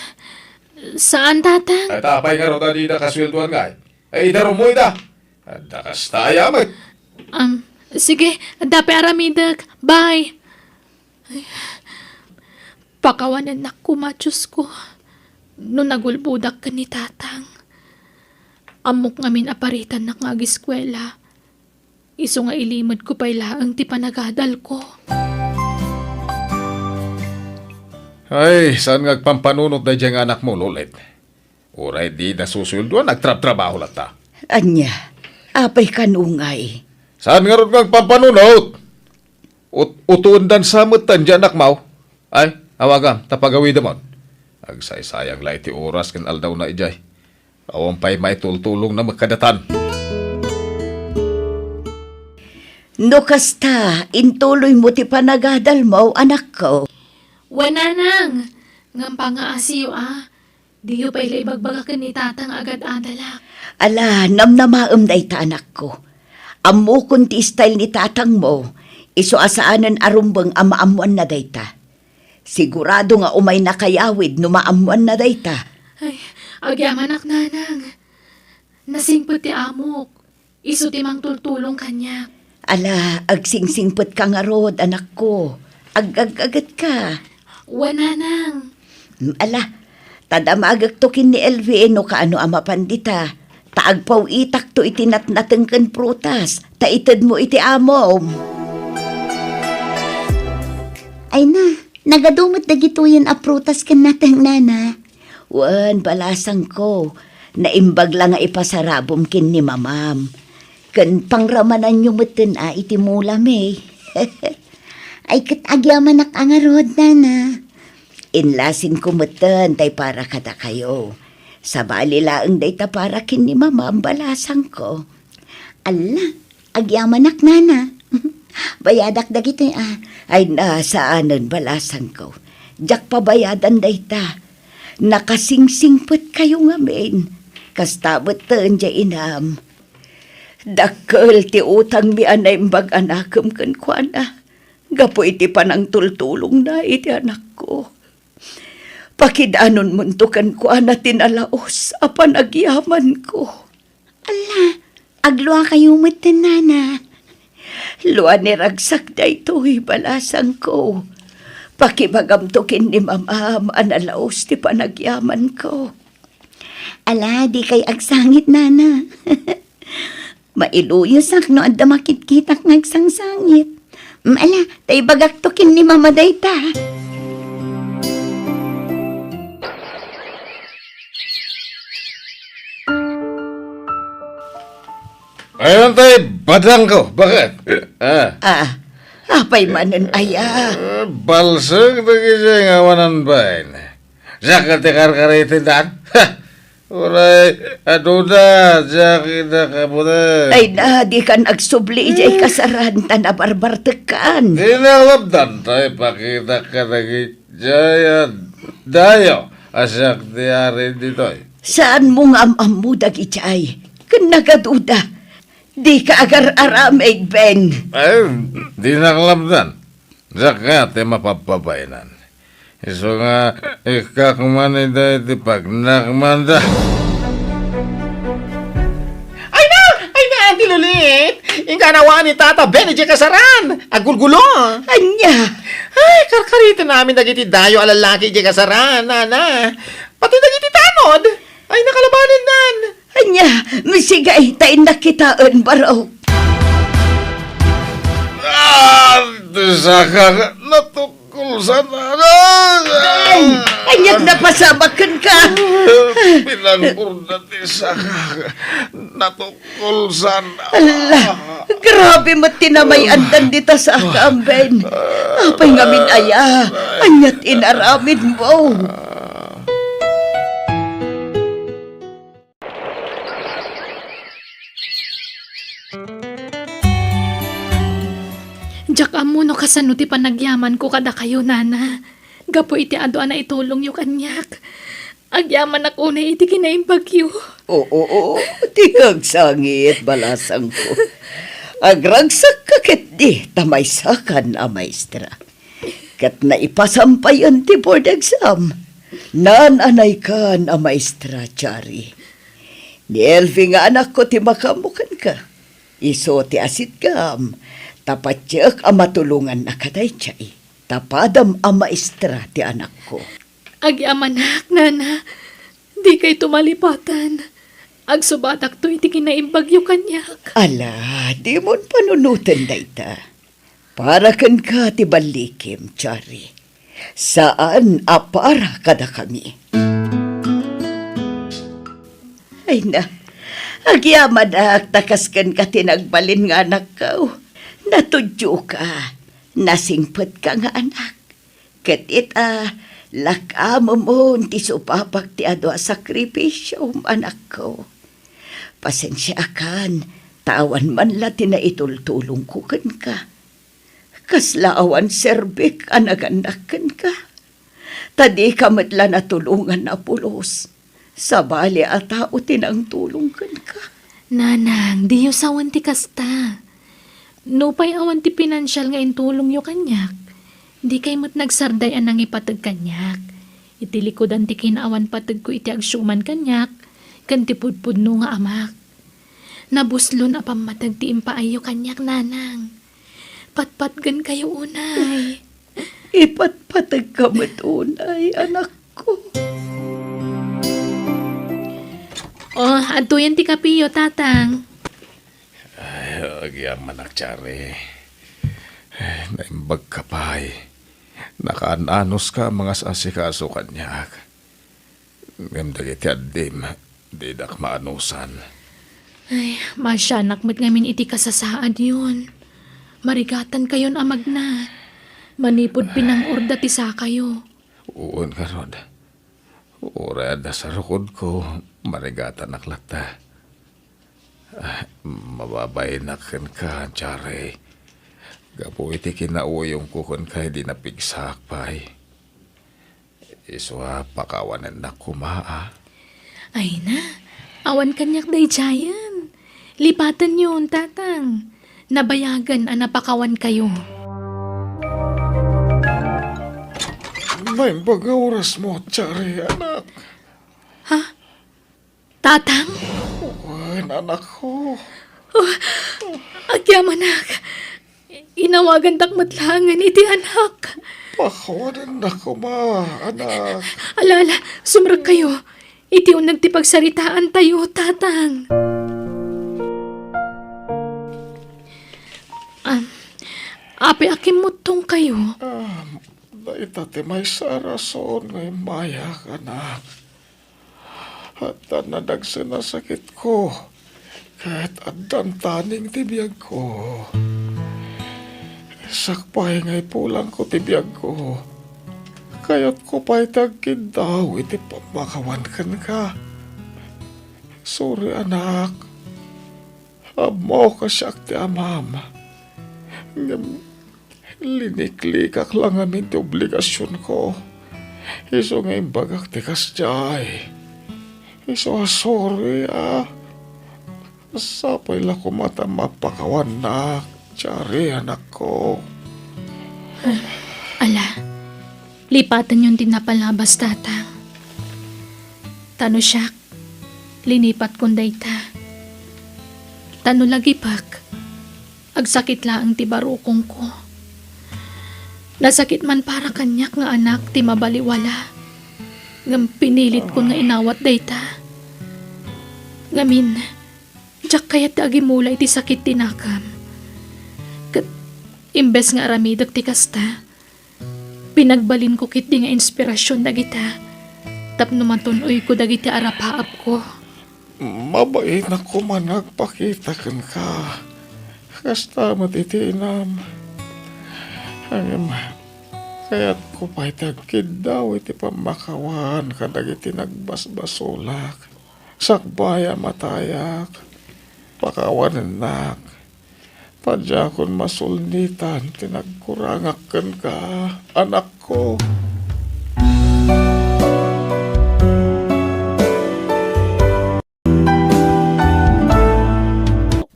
saan, Tatang. Ay, ta apay ngarud a didaka sueldoan ngay? Ay, idarummo ida. Adda kasta a yamek. Um, sige, adda pay aramidek. Bye. Ay, pakawanennak koma, Diyos ko, no nagulbodak ken ni Tatang. Ammok ngamin a paritannak nga agiskuela. Isu nga ilimedko pay laeng ti panagadalko. Ay, saan nga agpampanunot daydiay nga anakmo, Lolet? Uray dida susueldoan, agtrabtrabaho latta. Ania? Apay kan ungay? Saan ngarud nga agpampanunot? Ut-, utuendan sa metten diay anakmo? Ay, awagam, ta pagawidemon. Agsaysayang la iti oras ken aldawna idiay. Awan pay maitultulongna met kadatan. No kasta, intuloymo ti panagadalmo, anakko. Wen, nanang, ngem pangngaasiyo a, diyo pay la ibagbaga ken ni tatang a agad-adalak. Ala, namnamaem dayta, anakko. Ammokon ti style ni tatangmo, isu a saanen a rumbeng a maammoanna dayta. Sigurado nga umayna kayawid no maammoanna dayta. Ay, agyamanak, nanang. Nasingpet ti amok. Isu ti mangtultulong kaniak. Ala, agsingsingpetka ngarud, anakko. Agagagatka. Wen, nanang. Mm, ala, ta damagekto ken ni Elvie no kaano a mapan dita. Ta agpaw-itakto iti natnateng ken prutas, ta itedmo iti amom. Ay na, nagadu met dagitoyen a prutas ken nateng, nana. Wen, balasangko, naimbag la nga ipasarabom ken ni mamam. Ken pangramananyo metten a iti mulami. Ay, ket agyamanak a ngarud, nana. Inlasinko metten tay para kadakayo. Sabali laeng dayta para ken ni mamam, balasangko. Alla, agyamanak, nana. Bayadak dagitoy a. Ay, na, saanen, balasangko. Diak pabayadan dayta. Nakasingsingpetkayo ngamin. Kasta metten diay inam. Dakkel ti utangmi a naimbag a nakem kenkuana gapu iti panangtultulongna iti anakko. Pakidanonmonto kenkuana ti nalaus a panagyamanko. Alla, agluakayo metten, nana. Lua ni ragsak daytoy, balasangko. Pakibagamto ken ni mamam a nalaus ti panagyamanko. Ala, dikay agsangit, nana. Mailuyosak no adda makitkitak nga agsangsangit. Mm, ala, ta ibagakto ken ni mama dayta. Ayan tay badangko, baket? Ah. Ah, apay manen aya? Ah, balsek dagiti nga awanan bain. Diak ti karkari ti daan. Ha! Uray, aduna, diak ida kabunen. Ay na, dikan agsubli idiay kasaran ta nabarbartekkan. Di nalabdan ta ipakitak kadagiti dayo a siak ti ari ditoy. Saanmo nga am-ammo dagidiay ken nagaduda. Dika agar-aramid, Ben. Ay, dinak labdan. Diak kayat ti mapabpabainan. Isu nga, ikkak man ida iti pagnakmanda. Ay na! Ay na, Auntie Lulit! Inka nawa ni Tata Ben idiay kasaran! Agulgulo! Ania? Ay, karkariten amin dagiti dayo a lallaki idiay kasaran, nana. Pati dagiti tanod! Ay, nakalabanan nan! Ania, sigay ta innak kitaen, barok. Ah, ti saka, natukol sana. Ay, aniat napasamak kenka? Pinangurda ti saka, natukol sana. Ala, grabe met ti namay-andan dita saka, Ben. Apay ngamin aya, aniat inaramidmo? Diak ammo no kasano ti panagyamanko kadakayo, nana, gapu iti adu a naitulongyo kaniak. Agyamanak unay iti kinaimbagyo. Oo, oo, dika agsangit, balasangko. Agragsakka ketdi ta maysakan a maestra. Ket naipasam payen ti board exam. Naan-anaykan a maestra, Chari. Ni Elvi nga anakko ti makaammo kenka. Isu ti asitgam, ta patiek a matulongannaka daydiay. Ta padam a maestra ti anakko. Agyamanak, nana. Dikayto malipatan. Agsubatakto iti kinaimbagyo kaniak. Ala, dimon panunoten dayta. Para kenka ti ballikim, Chari. Saan a para kadakami. Ay na, agyamanak ta kas kenka ti nagbalin nga anakko. Natudioka, nasingpetka nga anak. Ket ita, lakamemon ti supapak ti adu a sakripisiom, anakko. Pasensiaakan, ta awan man la ti naitultulongko kenka. Kasla awan serbik a nagannak kenka. Ta dika met la natulongan a pulos. Sabali a tao ti nangtulong kenka. Nanang, diyo sawen ti kasta. Nupay awan ti pinansial nga intulongyo kaniak, dikay met nagsarday a nangipateg kaniak iti likudan ti kinaawan pategko iti agsuman kaniak ken ti pudpudno nga amak. Nabuslon a pammateg ti impaayyo kaniak, nanang. Patpatgenkayo unay. Ipatpategka met unay, anakko. Oh, adtoyen ti kapiyo, tatang. Ay, agyamanak, Chari. Naimbagka pay. Nakaan-anuska a mangas-asikaso kaniak. Ngem dagiti addim, didak maanusan. Ay, maasianak met ngamin iti kasasaadyon. Marigatankayon a magna. Manipud pinangurda ti sakayo. Wen ngarud, uray adda sarukodko, marigatanak latta. Ah, mababainak kenka, Chari. Gapu iti kinauyongko kenka idi napigsaak pay. Isu a pakawanennak koma, a. Ay na, awan kaniak daydiayen. Lipatenyon, tatang. Nabayagen a napakawankayo. Naimbag a orasmo, Chari, anak. Ha? Tatang? Wen, anakko. Oh, agyamanak. Inawagandak met laengen iti anak. Pakawanennak koma, anak. Ala, ala, sumrekkayo. Iti uneg ti pagsaritaantayo, tatang. Ah, apay a kimmuttongkayo? Ah, dayta ti maysa a rason nga immayak, anak. Addan nadagsen a sakitko, ket addan taning ti biagko. Sakbay nga ipulangko ti biagko, kayatko pay ti agkiddaw iti pammakawan kenka. Sorry, anak. Ammok a siak ti amam. Ngem liniklikak la ngamin ti obligasionko. Isu nga imbagak ti kasdiay. Isu a sorry, a. Sapay la koma ta mapakawannak, Chari, anakko. Ala, lipatenyon ti napalabas, Tatang. Ta no siak, linipatkon dayta. Ta no lagipek, agsakit laeng ti barukongko. Nasakit man para kaniak nga anak ti mabaliwala, ngem pinilitkon nga inawat dayta. Ngamin, diak kayat ti agimula iti sakit ti nakam. Ket imbes nga aramidek ti kasta, pinagbalinko ketdi nga inspirasion dagita tapno matun-oyko dagiti arapaapko. Mabainak koma nga agpakita kenka. Kasta met iti inam. Ngem, kayatko pay ti agkiddaw iti pammakawan kadagiti nagbasbasolak. Sakbay a matayak, pakawanennak. Ta diakon masulnitan ti nagkurangak kenka, anakko.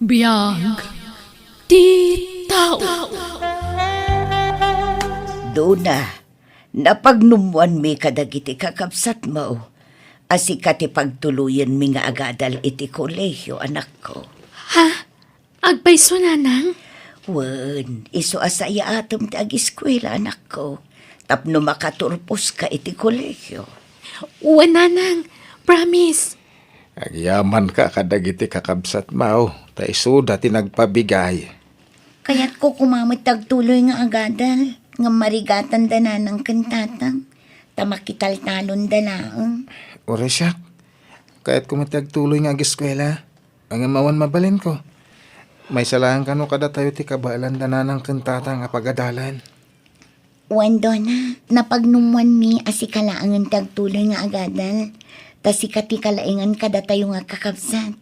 Biag ti tao. Duna, napagnummuanmi kadagiti kakabsatmo a sika ti pagtuloyenmi nga agadal iti kolehio, anakko. Ha? Agpayso, Nanang? Wen, isu a saatem ti agiskuela, anakko, tapno makaturposka iti kolehio. Wen, Nanang. Promise. Agyamanka kadagiti kakabsatmo, ta isuda ti nagpabigay. Kayatko koma met ti agtuloy nga agadal, ngem marigatanda Nanang ken Tatang, ta makitaltalonda laeng. Uray siak, kayatko met ti agtuloy nga agiskuela. Ngem awan mabalinko. Maysa laeng kano kadatayo ti kabaelanda Nanang ken Tatang a pagadalan. Wen, Dona, napagnummuanmi a sika laengen ti agtuloy nga agadal, ta sika ti kalaengan kadatayo nga kakabsat.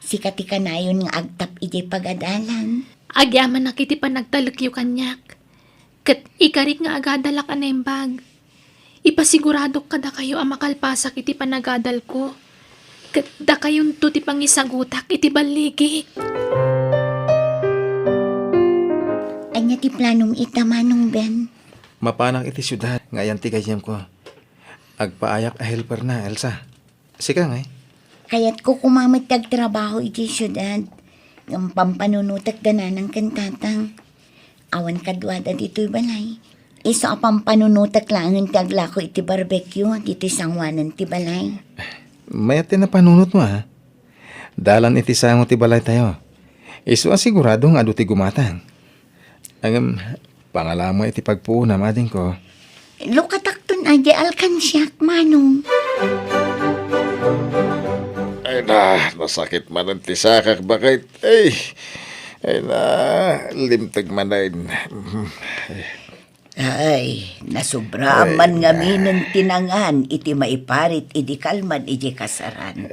Sika ti kanayon nga agtap idiay pagadalan. Agyamanak iti panagtalekyo kaniak, ket ikarik nga agadalak a naimbag. Ipasiguradok kadakayo a makalpasak iti panagadalko, ket dakayonto ti pangisagutak iti balligi. Ania ti planom ita, Manong Ben? Mapanak iti siudad nga ayan ti gayyemko. Agpaayak a helperna, Elsa. Sika ngay? Kayatko koma met ti agtrabaho idiay siudad. Ngem pampanunotek da Nanang ken Tatang. Awan kaduada ditoy balay. Isu a pampanunotek laengen ti aglako iti barbecue ditoy sangoanan ti balay. Mayat ti napanunotmo, a. Dalan iti sango ti balaytayo. Isu a sigurado nga adu ti gumatang. Ngem, pangalamo iti pagpuonam, adingko. Lukatakton a di alkansiak, Manong. Ay na, nasakit manen ti sakak, baket. Ay, ay na, limteg manen. Ay, nasubra man ngaminen ti nangan iti maiparit idi kalman iti kasaran.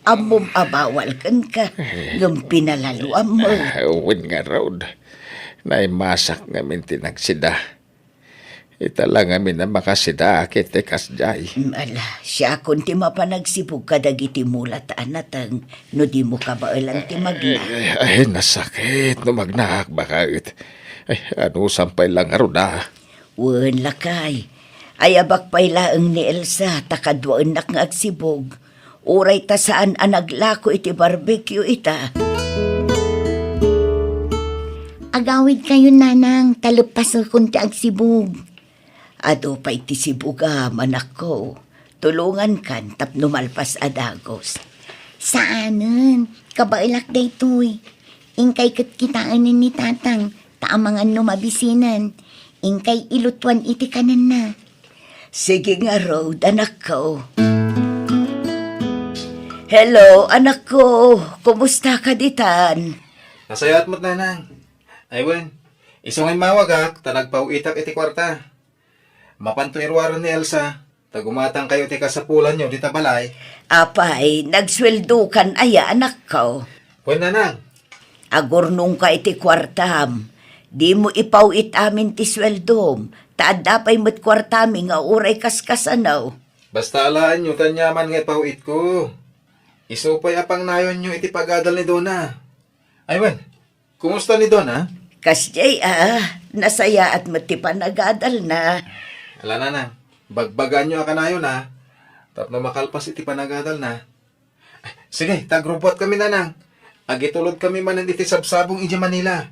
Ammom a bawal kenka, ngem pinalaluammo. Ah, wen ngarud. Naimasak ngamin ti nagsida. Ita la ngamin a makasidaak iti kasdiay. Mm, ala, siakon ti mapan agsibug kadagiti mulat a nateng no dimo kabaelan ti magna. Ay, ay, ay, nasakit no magnaak, baket. Ay, anusam pay la ngarud a. Wen, lakay. Ayabak pay laeng ni Elsa ta kaduaennak nga agsibug. Uray ta saan a naglako iti barbecue ita. Agawidkayon, Nanang, ta leppasekon ti agsibug. Adu pay ti sibugam, anakko. Tulongankan tapno malpas a dagus. Saanen, kabaelak daytoy. Inkay ket kitaenen ni Tatang, ta amangan no mabisinan. Inkay ilutuan iti kanenna. Sige ngarud, anakko. Hello, anakko. Kumusta ka ditan? Nasayaat met, Nanang. Ay wen, isu nga immawagak ta nagpaw-itak iti kuarta. Mapanto iruaren ni Elsa, ta gumatangkayo ti kasapulanyo dita balay. Apay, nagsueldokan aya, anakko? Wen, Nanang. Agurnongka iti kuartam. Dimo ipaw-it amin ti sueldom, ta adda pay met kuartami nga uray kaskasano. Basta alaenyo ti aniaman nga ipaw-itko. Isu pay a pangnayonyo iti pagadal ni Dona. Ay, wen, kumusta ni Dona? Kasdiay a, nasayaat met ti panagadalna. Ala, nanang, bagbagaanyo a kanayona tapno makalpas iti panagadalna. Sige, ta agrubbuatkami, nanang. Agitulodkami manen iti sabsabong idiay Manila.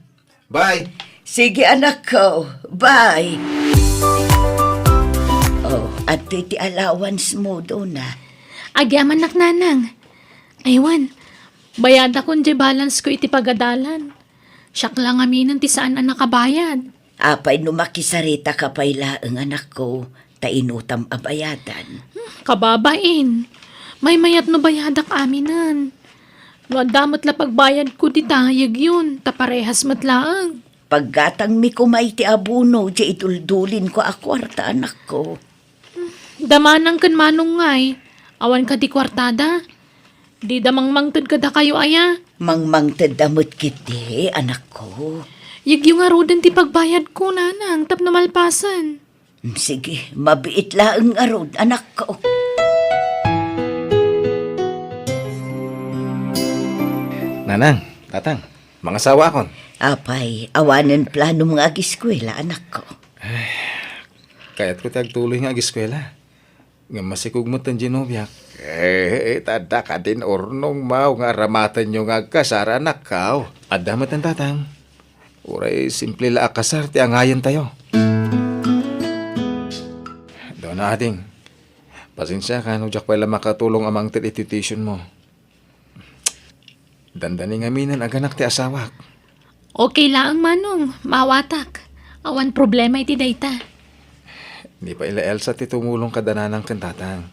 Bye! Sige, anakko. Bye! Oh, adtoy ti allowance mo, Dona. Agyamanak, nanang. Ay, wen, bayadakon diay balance ko iti pagadalan. Siak la ngaminen ti saan a nakabayad. Apay no makisaritaka pay laeng, anakko, ta inutam a bayadan? Hmm, kababain. Maymayat no bayadak aminen. No adda met la pagbayadko dita, yegyon, ta parehas met laeng. Paggatangmi koma iti abono diay iduldulinko a kuarta, anakko. Damanang ken manong ngay, awan kadi kuartada? Dida mangmangted kadakayo aya? Mangmangtedda met ketdi, anakko. Yegyo ngaruden ti pagbayadko, nanang, tapno malpasen. Mm, sige, mabiit laeng ngarud, anakko. Nanang, tatang, mangasawaakon. Apay, awanen planom nga agiskuela, anakko? Kayatko ti agtuloy nga agiskuela. Ngem masikog met ti nobiak. Eh, ta adda kadin urnongmo nga aramatenyo nga agkasar, anakko. Adda met, tatang. Uray simple la a kasar ti angayentayo. Dona, ading, pasensiakan no diak pay la makatulong a mangted iti tuitionmo. Dandani ngaminen a ganak ti asawak. Okay laeng, manong, maawatak. Awan problema iti dayta. Ni pay la Elsa ti tumulong kada nanang ken tatang.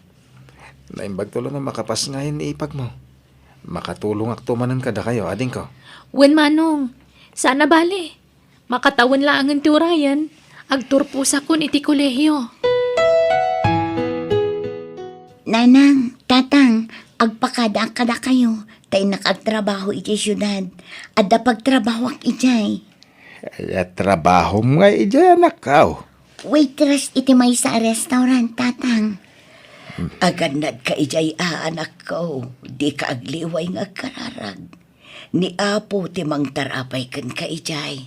Naimbagto la no makapasngayem ni ipagmo. Makatulongakto manen kadakayo, adingko. Wen, manong, saan a bale. Makatawen laengen ti urayen, agturposakon iti kolehio. Nanang, tatang, agpakadaak kadakayo, ta innak agtrabaho idiay siudad. Adda pagtrabahoak idiay. Aya trabahom nga idiay, anakko? Waitress iti maysa a restaurant, tatang. Hmm. Agannadka idiay a, anakko. Dika agliway nga agkararag. Ni Apo ti mangtarapay kenka idiay.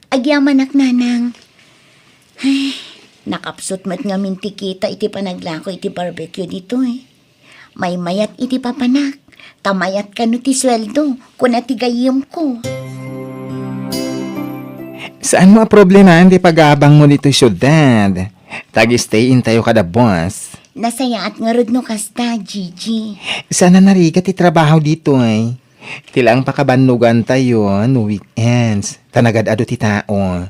Agyamanak, nanang. Ay, nakapsut met ngamin ti kita iti panaglako iti barbecue ditoy. Maymayat iti papanak, ta mayat kano ti sueldo, kuna ti gayyemko. Saanmo a problemaen ti pag-aabangmo ditoy siudad? Tag-stay-in tayo kada boss. Nasayaat ngarud no kasta, Gigi. Saan a narigat ti trabaho ditoy? Ti laeng pakabannogantayo no weekends, ta nagad-adu ti tao.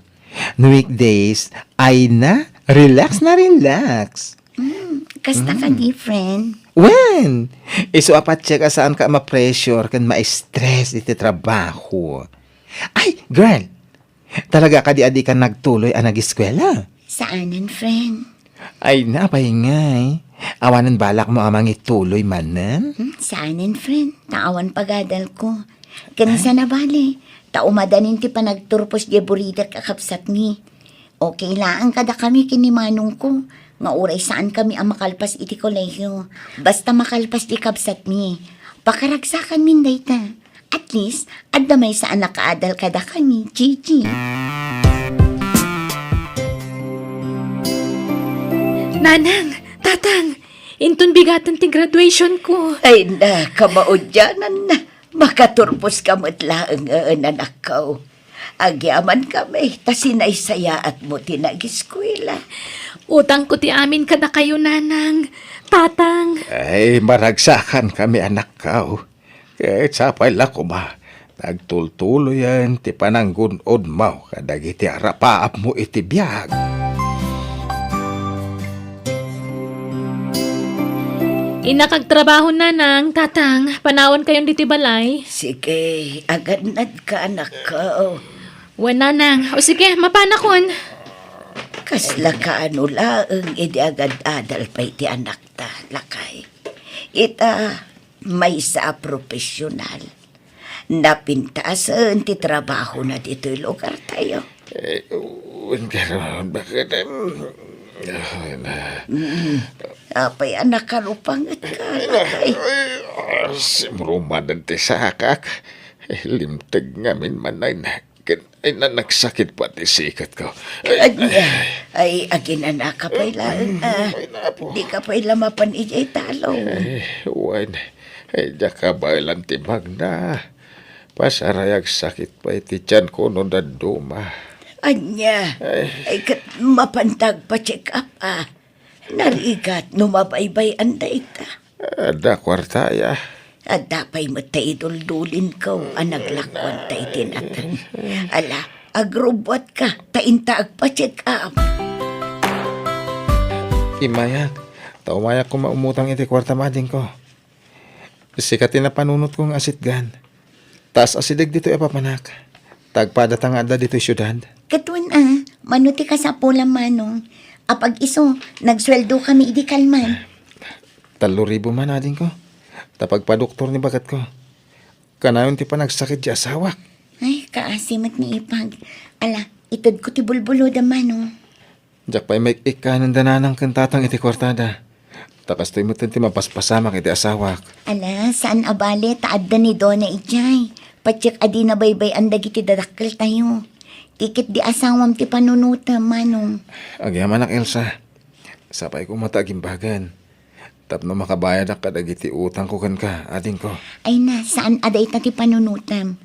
No weekdays, ay na, relax na relax. Mm, kasta ka, mm, different. Wen, isu a patiek a saanka a ma-pressure ken ma-stress iti trabaho. Ay, girl, talaga kadi a dika nagtuloy a nagiskuela? Saanen, friend. Ay, napay ngay. Awanen balakmo a mangituloy manen? Hmm, saanen, friend. Ta awan pagadalko. Ken, ay, saan a bale, ta umadanin ti panagturpos diay buridak a kabsatmi. Okay laeng kadakami ken ni manongko nga uray saankami a makalpas iti kolehio. Basta makalpas ti kabsatmi, pakaragsakanmin dayta. At least, adda maysa a nakaadal kadakami, Gigi. Nanang, tatang, inton bigaten ti graduation ko. Ay, na, kamaudianan na. Makaturpos ka met laeng, eh, anakko. Agyaman kami, ta sinaysayaat mo ti nagiskuela. Utangko ti amin kadakayo, nanang, tatang. Ay, maragsakan kami, anakko. Ket sapay la koma, nagtultuloyen ti pananggun-odmo kadagiti arapaapmo iti biag. Innak agtrabaho, nanang, tatang, panawankayon ditoy balay. Sige, agannadka, anakko. Wen, nanang. O sige, mapanakon. Kasla kaano laeng idi agad-adal pay ti anakta, lakay. Ita, maysa a profesional. Napintasen ti trabahona ditoy lugartayo. Eh, wen, karon, bakit, em, ah, na. Mm. Apay a nakarupangetka, lakay? Ah, simrumadan ti sakak. Limteg ngamin manen. Ken ay na nagsakit pay ti siketko. Ay, Ania, ay, aginanaka pay laeng, ah. Ay, napo. Dika pay la mapan idiay talong. Ay, wen. Ay, diak kabaelan ti magna. Pasaray agsakit pay ti tianko no dadduma. Ania, Ay. ay, ket mapanta agpa-check up, ah. Narigat no mabaybay-an dayta. Adda kuartaya. Adda pay met ta iduldulinko a naglakuanta iti nateng. Ala, agrubbuatka, ta inta agpa-check up. Immayak, ta umayak koma umutang iti kuartam, adingko. Sika ti napanunotko nga asitgan. Ta as-asideg ditoy a papanak. Ta agpadata nga adda ditoy siudad. Ket wen a, mano ti kasapulam, Manong? Apag-isu, nagsueldo kami idi kalman. Tallo ribu man, adingko. Ta pagpadoktor ni baketko. Kanayon ti panagsakit ti asawak. Ay, kaasi met ni Ipag. Ala, itedko ti bulbulodam, Manong. Diak pay maik-ikkanen da nanang ken tatang iti kuartada. Ta kastoy met ti mapaspasamak iti asawak. Ala, saan a bale ta adda ni Dona idiay. Patiek a di nabaybay-an dagiti dadakkeltayo. Ti ket di asawam ti panunotem, Manong. Agyamanak, Elsa. Sapay koma ta agimbagen. Tapno makabayadak kadagiti utangko kenka, adingko. Ay na, saan a dayta ti panunotem.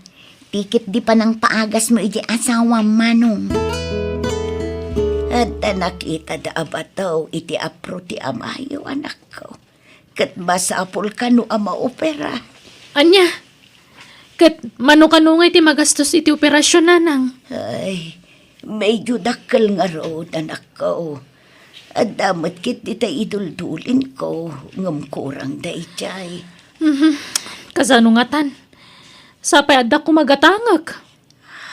Ti ket di panangpaagasmo iti asawam, Manong. Adda nakitada a bato iti apro ti amayo, anakko. Ket masapul kano a maopera. Ania? Ket mano kano ngay ti magastos iti operasion, nanang? Ay, medyo dakkel ngarud, anakko. Adda met ket dita iduldulinko, ngem kurang daydiay. Mhm. Kasano ngatan? Sapay adda koma gatangek.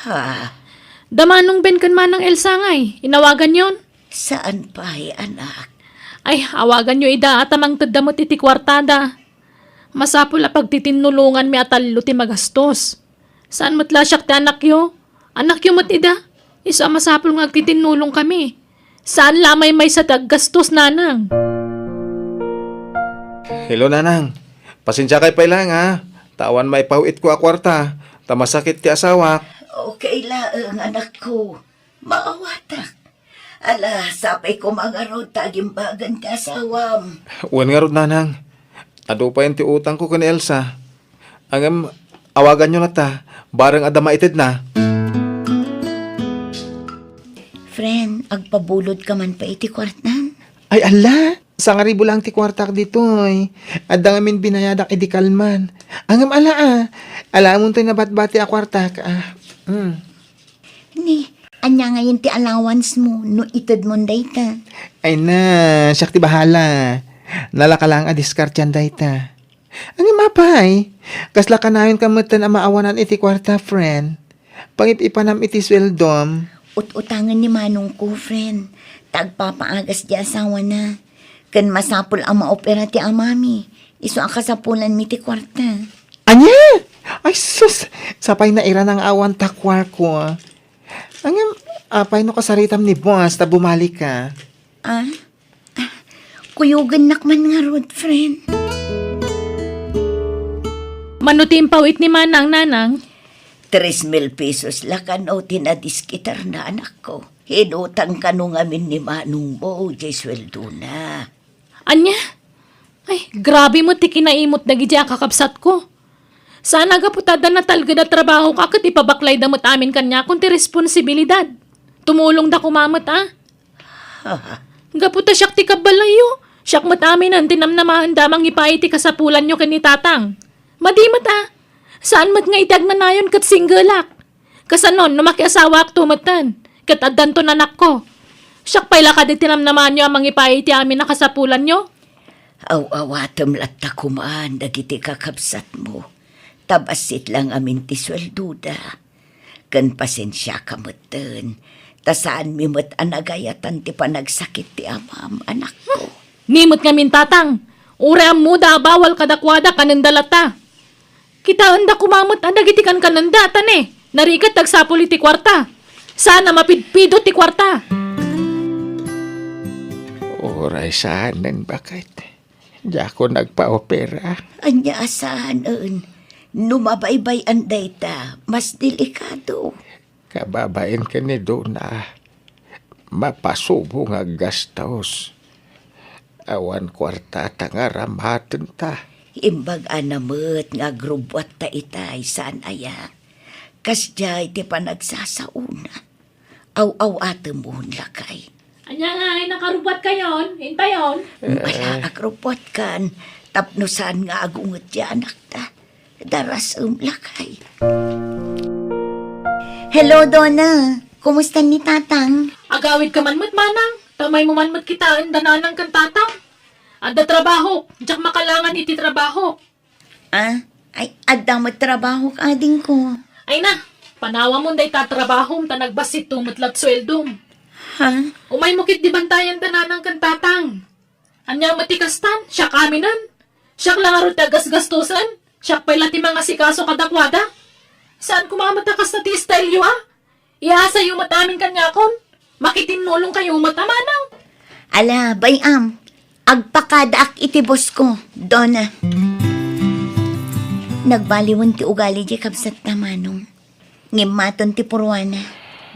Ha? Da Manong Ben ken Manang Elsa ngay, inawaganyon? Saan pay, anak? Ay, awaganyo ida, ta mangtedda met iti kuartada. Masapul a pagtitinnulonganmi a tallo ti magastos. Saan met la siak ti anakyo? Anakyo met ida. Isu a masapul nga agtitinnulongkami. Saan la a maymaysa ti aggastos, nanang. Hello, nanang. Pasensiakay pay laeng, a. Ta awan maipaw-itko a kuarta, ta masakit ti asawak. Okay laeng, anakko. Maawatak. Ala, sapay koma ngarud ta agimbagan ti asawam. Wen ngarud, nanang. Adu payen ti utangko ken ni Elsa. Ngem, awaganyo latta, bareng adda maitedna. Friend, agpabulodka man pay iti kuartam? Ay, ala! Sangaribu laeng ti kuartak ditoy. Adda ngamin binayadak idi kalman. Ngem ala, a. Ala, amontoy nabatbati a kuartak, a. Mm. Ni, ania ngayen ti allowance mo no itedmon dayta? Ay na, siak ti bahala. Nalaka laeng a diskartian dayta. Ngem apay, kasla kanayonka metten a maawanan iti kuarta, friend? Pangip-ipanam iti sueldom. Ut-utangen ni manongko, friend, ta agpapaagas di asawana. Ken masapul a maopera ti amami, isu a kasapulanmi ti kuarta. Ania? Ay sus! Sapay nairana nga awan ta kuarko. Ngem, apay no kasaritam ni boss ta bumalik ka? Ah? Ah, kuyogennak man ngarud, friend. Mano ti impaw-it ni manang, nanang? Tres mil pesos la kano ti nadiskitarna, anakko. Inutang kano ngamin ni manongmo, jay sueldona. Ania? Ay, grabe met ti kinaimut dagiti a kakabsatko. Saan a gapu ta adda natalged a trabaho ka ket ipabaklayda met amin kaniakon ti responsibilidad. Tumulongda koma met, a. Gapu ta siak ti kabbalayyo, siak met aminen ti namnamaenda a mangipaay ti kasapulanyo ken ni Tatang. Madi met, a. Saan met nga iti agnanayon ket singgelak. Kasano no makiasawaakto metten, ket addanton anakko? Siak pay la kadi ti namnamaanyo a mangipaay iti amin a kasapulanyo? Aw-awatem latta koman dagiti kakabsatmo, ta bassit la ngamin ti sueldoda. Ken pasensiaka metten, ta saanmi met a nagayatan ti panagsakit ti amam, anakko. Ni met ngamin, Tatang, uray ammoda a bawal kadakuada, kanenda latta. Kitaenda koma met a dagiti kankanenda, ta ne, narigat ti agsapul iti kuarta. Saan a mapidpidot ti kuarta. Uray saanen, baket. Diakon agpaopera. Ania a saanen? No mabaybay-an dayta, mas delikado. Kababain ken ni Dona, mapasubo nga aggastos. Awan kuarta ta ngaramatenta. Imbag-ana met nga agrubbuatta itay, saan aya? Kasdiay ti panagsasaona. Aw-aw-atem, lakay. Ania nga, ay nakarubbuatkayon? Intayon? Ala, agrubbuatkan. Tapno saan nga agunget ti anakta. Darasem, lakay. Hello, Dona. Kumusta ni Tatang? Agawidka man met, manang. Ta umaymo man met kitaen da nanang ken tatang. Adda trabahok. Diak makalangan iti trabahok. Ah, ay, adda met trabahok, adingko. Ay na, panawamon dayta trabahom ta nagbassit met la't sueldom. Ha? Umaymo ketdi bantayan da nanang ken tatang. Ania met ti kastan? Siak aminen? Siak la ngarud ti agasgastosen? Siak pay la ti mangasikaso kadakuada? Saan koma met a kasta ti style yo, a? Iyasayo met amin kaniakon. Makitinnulongkayo met a manang. Ala, bay-am. Agpakadaak iti bosko, Dona. Nagbaliwen ti ugali di kabsatta, Manong. Ngimmaton ti purwana.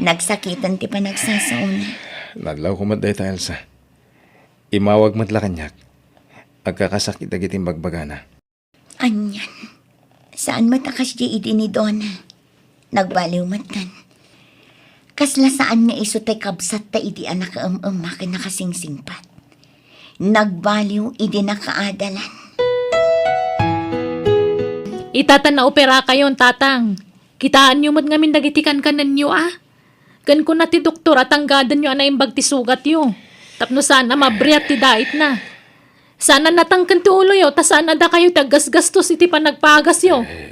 Nagsakiten ti panagsasaona. Nadlawko met dayta, Elsa. Imawag met la kaniak. Agkakasakit dagiti imbagbaga na. Anian? Saan met a kasdi idi ni Dona? Nagbaliw met kan. Kasla saan nga isu ti kabsatta idi a nakaem-emma ken nakasingsingpat. Nagbaliw idi nakaadalan. Ita ta naoperakayon, tatang. Kitaenyo met ngamin dagiti kankanenyo, a? Ken kuna ti doktor a tanggadenyo a naimbag ti sugatyo, tapno saan a mabriat ti daitna. Saan a natangken ti uloyo, ta saan a dakayo ti aggasgastos iti panagpaagasyo. Eh,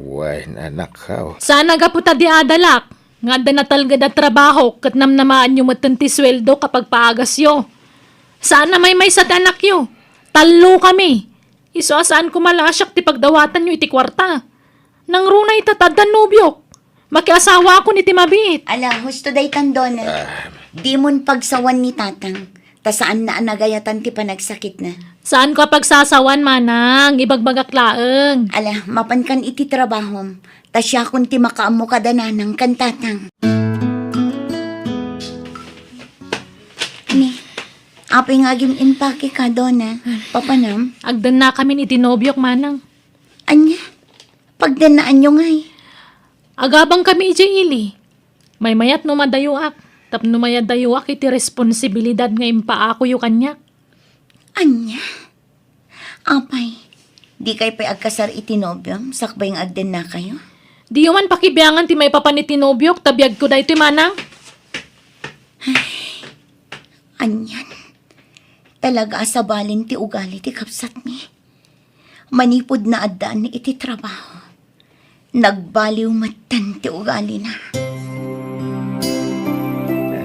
wen, anak, haw. Saan a gapu ta di adalak, nga adda natalged a trabaho, ket namnamaanyo metten ti sueldo a pagpaagasyo. Saan a maymaysa ti anakyo. Tallo kami. Isu a saan koma la a siak ti pagdawatanyo iti kuarta. Nangruna ita ta addan nobiok. Makiasawakon iti mabiit. Ala, husto daytan, Dona. Ah. Dimon pagsawan ni Tatang, ta saanna a nagayatan ti panagsakitna. Saanko a pagsasawan, manang. Ibagbagak laeng. Ala, mapankan iti trabahom, ta siakon ti makaammo kada nanang ken tatang. Ni, apay nga agim-impake ka, Dona? Papanam? Agdennakamin iti nobiok, manang. Ania? Pagdennaanyo ngay? Agabangkami idiay ili. Maymayat no madayoak, tapno mayadayoak iti responsibilidad nga impaakoyo kaniak. Ania? Apay, dikay pay agkasar iti nobiom sakbay nga agdennakayo? Diyo man pakibiangan ti maipapan iti nobiok, ta biagko daytoy, manang. Ay, anian? Talaga a sabali ti ugali ti kabsatmi. Manipud naaddaanna iti trabaho, nagbaliw metten ti ugalina.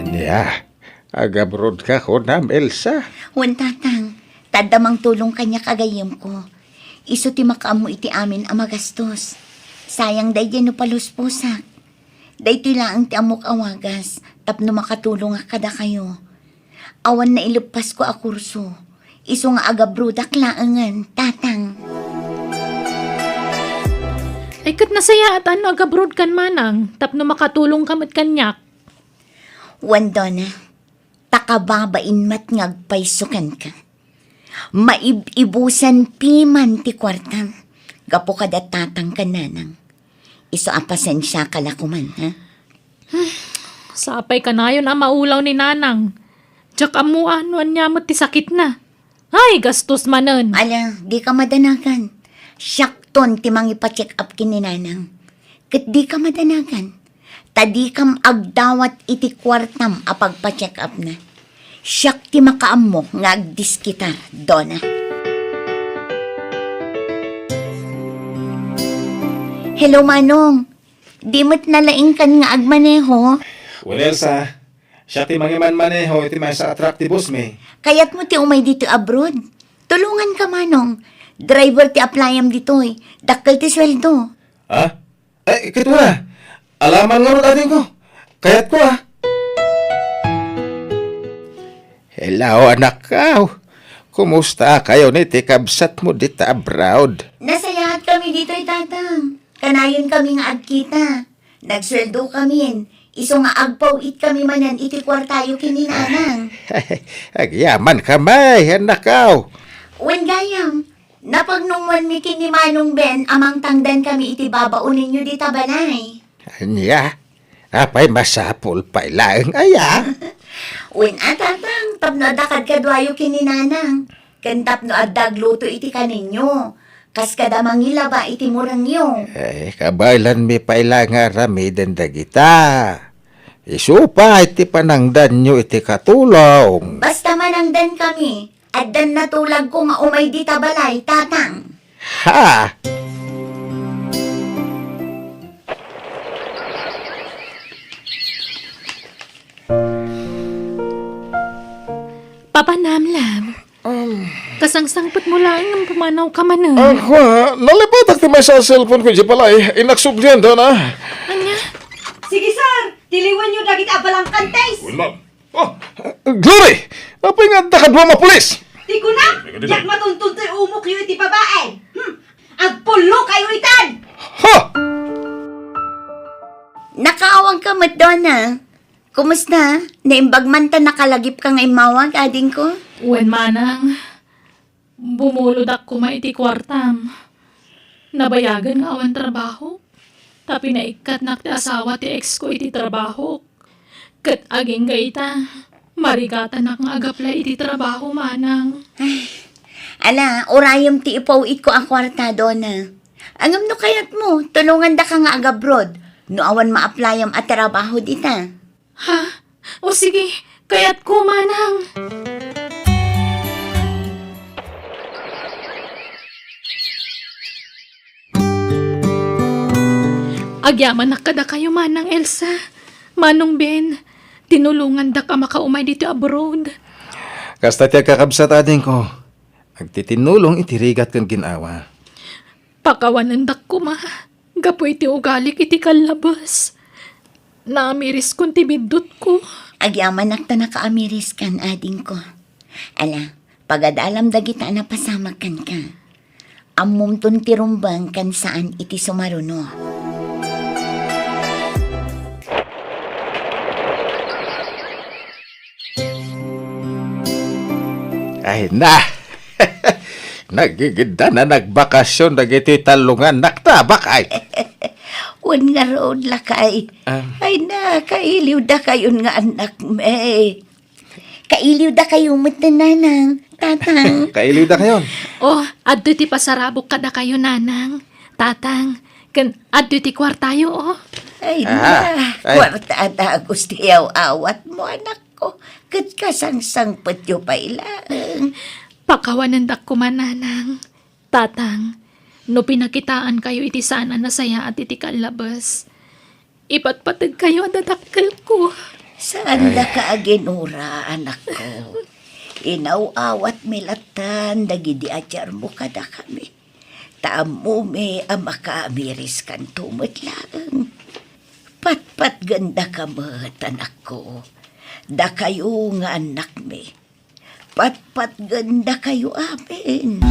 Ania? Agabrodka kunam, Elsa? Wen, Tatang. Ta adda mangtulong kaniak a gayyemko. Isu ti makaammo iti amin a magastos. Sayang daydiay no palusposak. Daytoy laeng ti ammok a wagas tapno makatulongak kadakayo. Awan naileppasko a kurso. Isu nga agabrodak laengen, Tatang. Ay, ket nasayaatan no agabrodkan, manang, tapno makatulongka met kaniak. Wen, Dona, ta kababain met nga agpayso kenka. Maib-ibusen piman ti kuartam gapu kada tatang ken nanang. Isu a pasensiaka la koman, ha? Sapay kanayon a maulaw ni nanang. Diak ammo a no ania met ti sakitna. Ay, gastos manen. Ala, dika madanagan. Siakton ti mangipa-check up ken ni nanang. Ket dika madanagan. Ta dikam agdawat iti kuartam a pagpa-check up na. Siak ti makaammo nga agdiskitar, Dona. Hello, Manong. Di met nalaingkan nga agmaneho? Wen, Elsa, siak ti mangimanmaneho iti maysa a truck ti boss mi. Kayatmo ti umay ditoy abroad? Tulonganka, Manong. Driver ti applyam ditoy. Dakkel ti sueldo. Ha? Ay, ket wen a. Alaman ngarud, adingko. Kayatko, a. Hello, anak. Aw, Kumusta kayo ni ti kabsatmo dita abroad? Nasayaat kami ditoy, Tatang. Kanayon kami nga agkita. Nagsueldo kami, isu nga agpaw-it kami manen iti kuartayo ken ni Nanang. Agyaman ka, may, annakaw. Wen gayam, napagnongwanmi ken ni Manong Ben a mangtangdan kami iti babaonenyo dita balay. Ania? Apay masapul pay laeng aya? Wen a, Tatang, tapno adda kadkaduayo ken ni Nanang, ken tapno adda agluto iti kaninyo, kas kada mangilaba iti murengyo. Eh, kabaelanmi pay la nga aramiden dagita. Isu pay ti panangdanyo iti katulong. Basta manangdan kami, addan natulagko nga umay dita balay, Tatang. Ha! Papa Namlam, Um, kasangsangpetmo laeng nga pumanaw ka manen. Ah, kua, nalipatak ti maysa a cellphone ko idiay balay. Innak sublian dana. Ania? Sige, sir. Tiliwenyo dagiti abalangkantes. Wen, ma'am. Oh, Glory! Apay nga adda kadua nga pulis? Ti kuna, diak matunton ti umokyo iti babae. Hmm. Agpullo kayo itan! Ha! Nakaawang ka met, Donna. Kumusta? Naimbag man ta nakalagip ka nga immawag, adingko? Wen, manang. Bumulodak koma iti kuartam. Nabayagen nga awan trabaho. Ta pinaikkatnak ti asawa ti ex ko iti trabaho. Ket agingga ita, marigatanak nga agaplay iti trabaho, manang. Ay, ala, urayem ti ipaw-itko a kuarta, Donna. Ngem no kayatmo, tulongandaka nga agabroad no awan maaplayam a trabaho dita. Ha? O sige, kayatko, manang. Agyamanak kadakayo, Manang Elsa, Manong Ben, tinulongandak a makaumay ditoy abroad. Kasta ti agkakabsat, adingko, agtitinulong iti rigat ken gin-awa. Pakawanendak koma gapu iti ugalik iti kallabes. Naamiriskon ti biddutko. Agyamanak ta nakaamiriskan, adingko. Ala, pagadalam dagita a napasamak kenka. Ammomton ti rumbeng ken saan iti sumaruno. Ay na! Nagigiddan a nagbakasyon dagiti talongannak ta, bakay. Wen ngarud, lakay. Ah. Ay na, kailiwdakayon nga annakmi. Kailiwdakayo met, nanang, tatang. Kailiwdakayon. Oh, adtoy ti pasarabok kadakayo, nanang, tatang. Ken adtoy ti kuartayo, oh. Ay, ah, na, ay. Kuarta a dagus ti aw-awatmo, anakko. Ket kasangsangpetyo pay laeng. Pakawanendak koma, nanang, tatang, no pinakitaankayo iti saan a nasayaat iti kallabes, ipatpategkayo a dadakkelko. Saandaka a ginura, anakko. Inaw-awatmi lattan dagidi atiarmo kadakami. Ta ammomi a makaamiriskanto met laeng. Patpatgendaka met, anakko. Dakayo nga annakmi. Patpatgendakayo amin.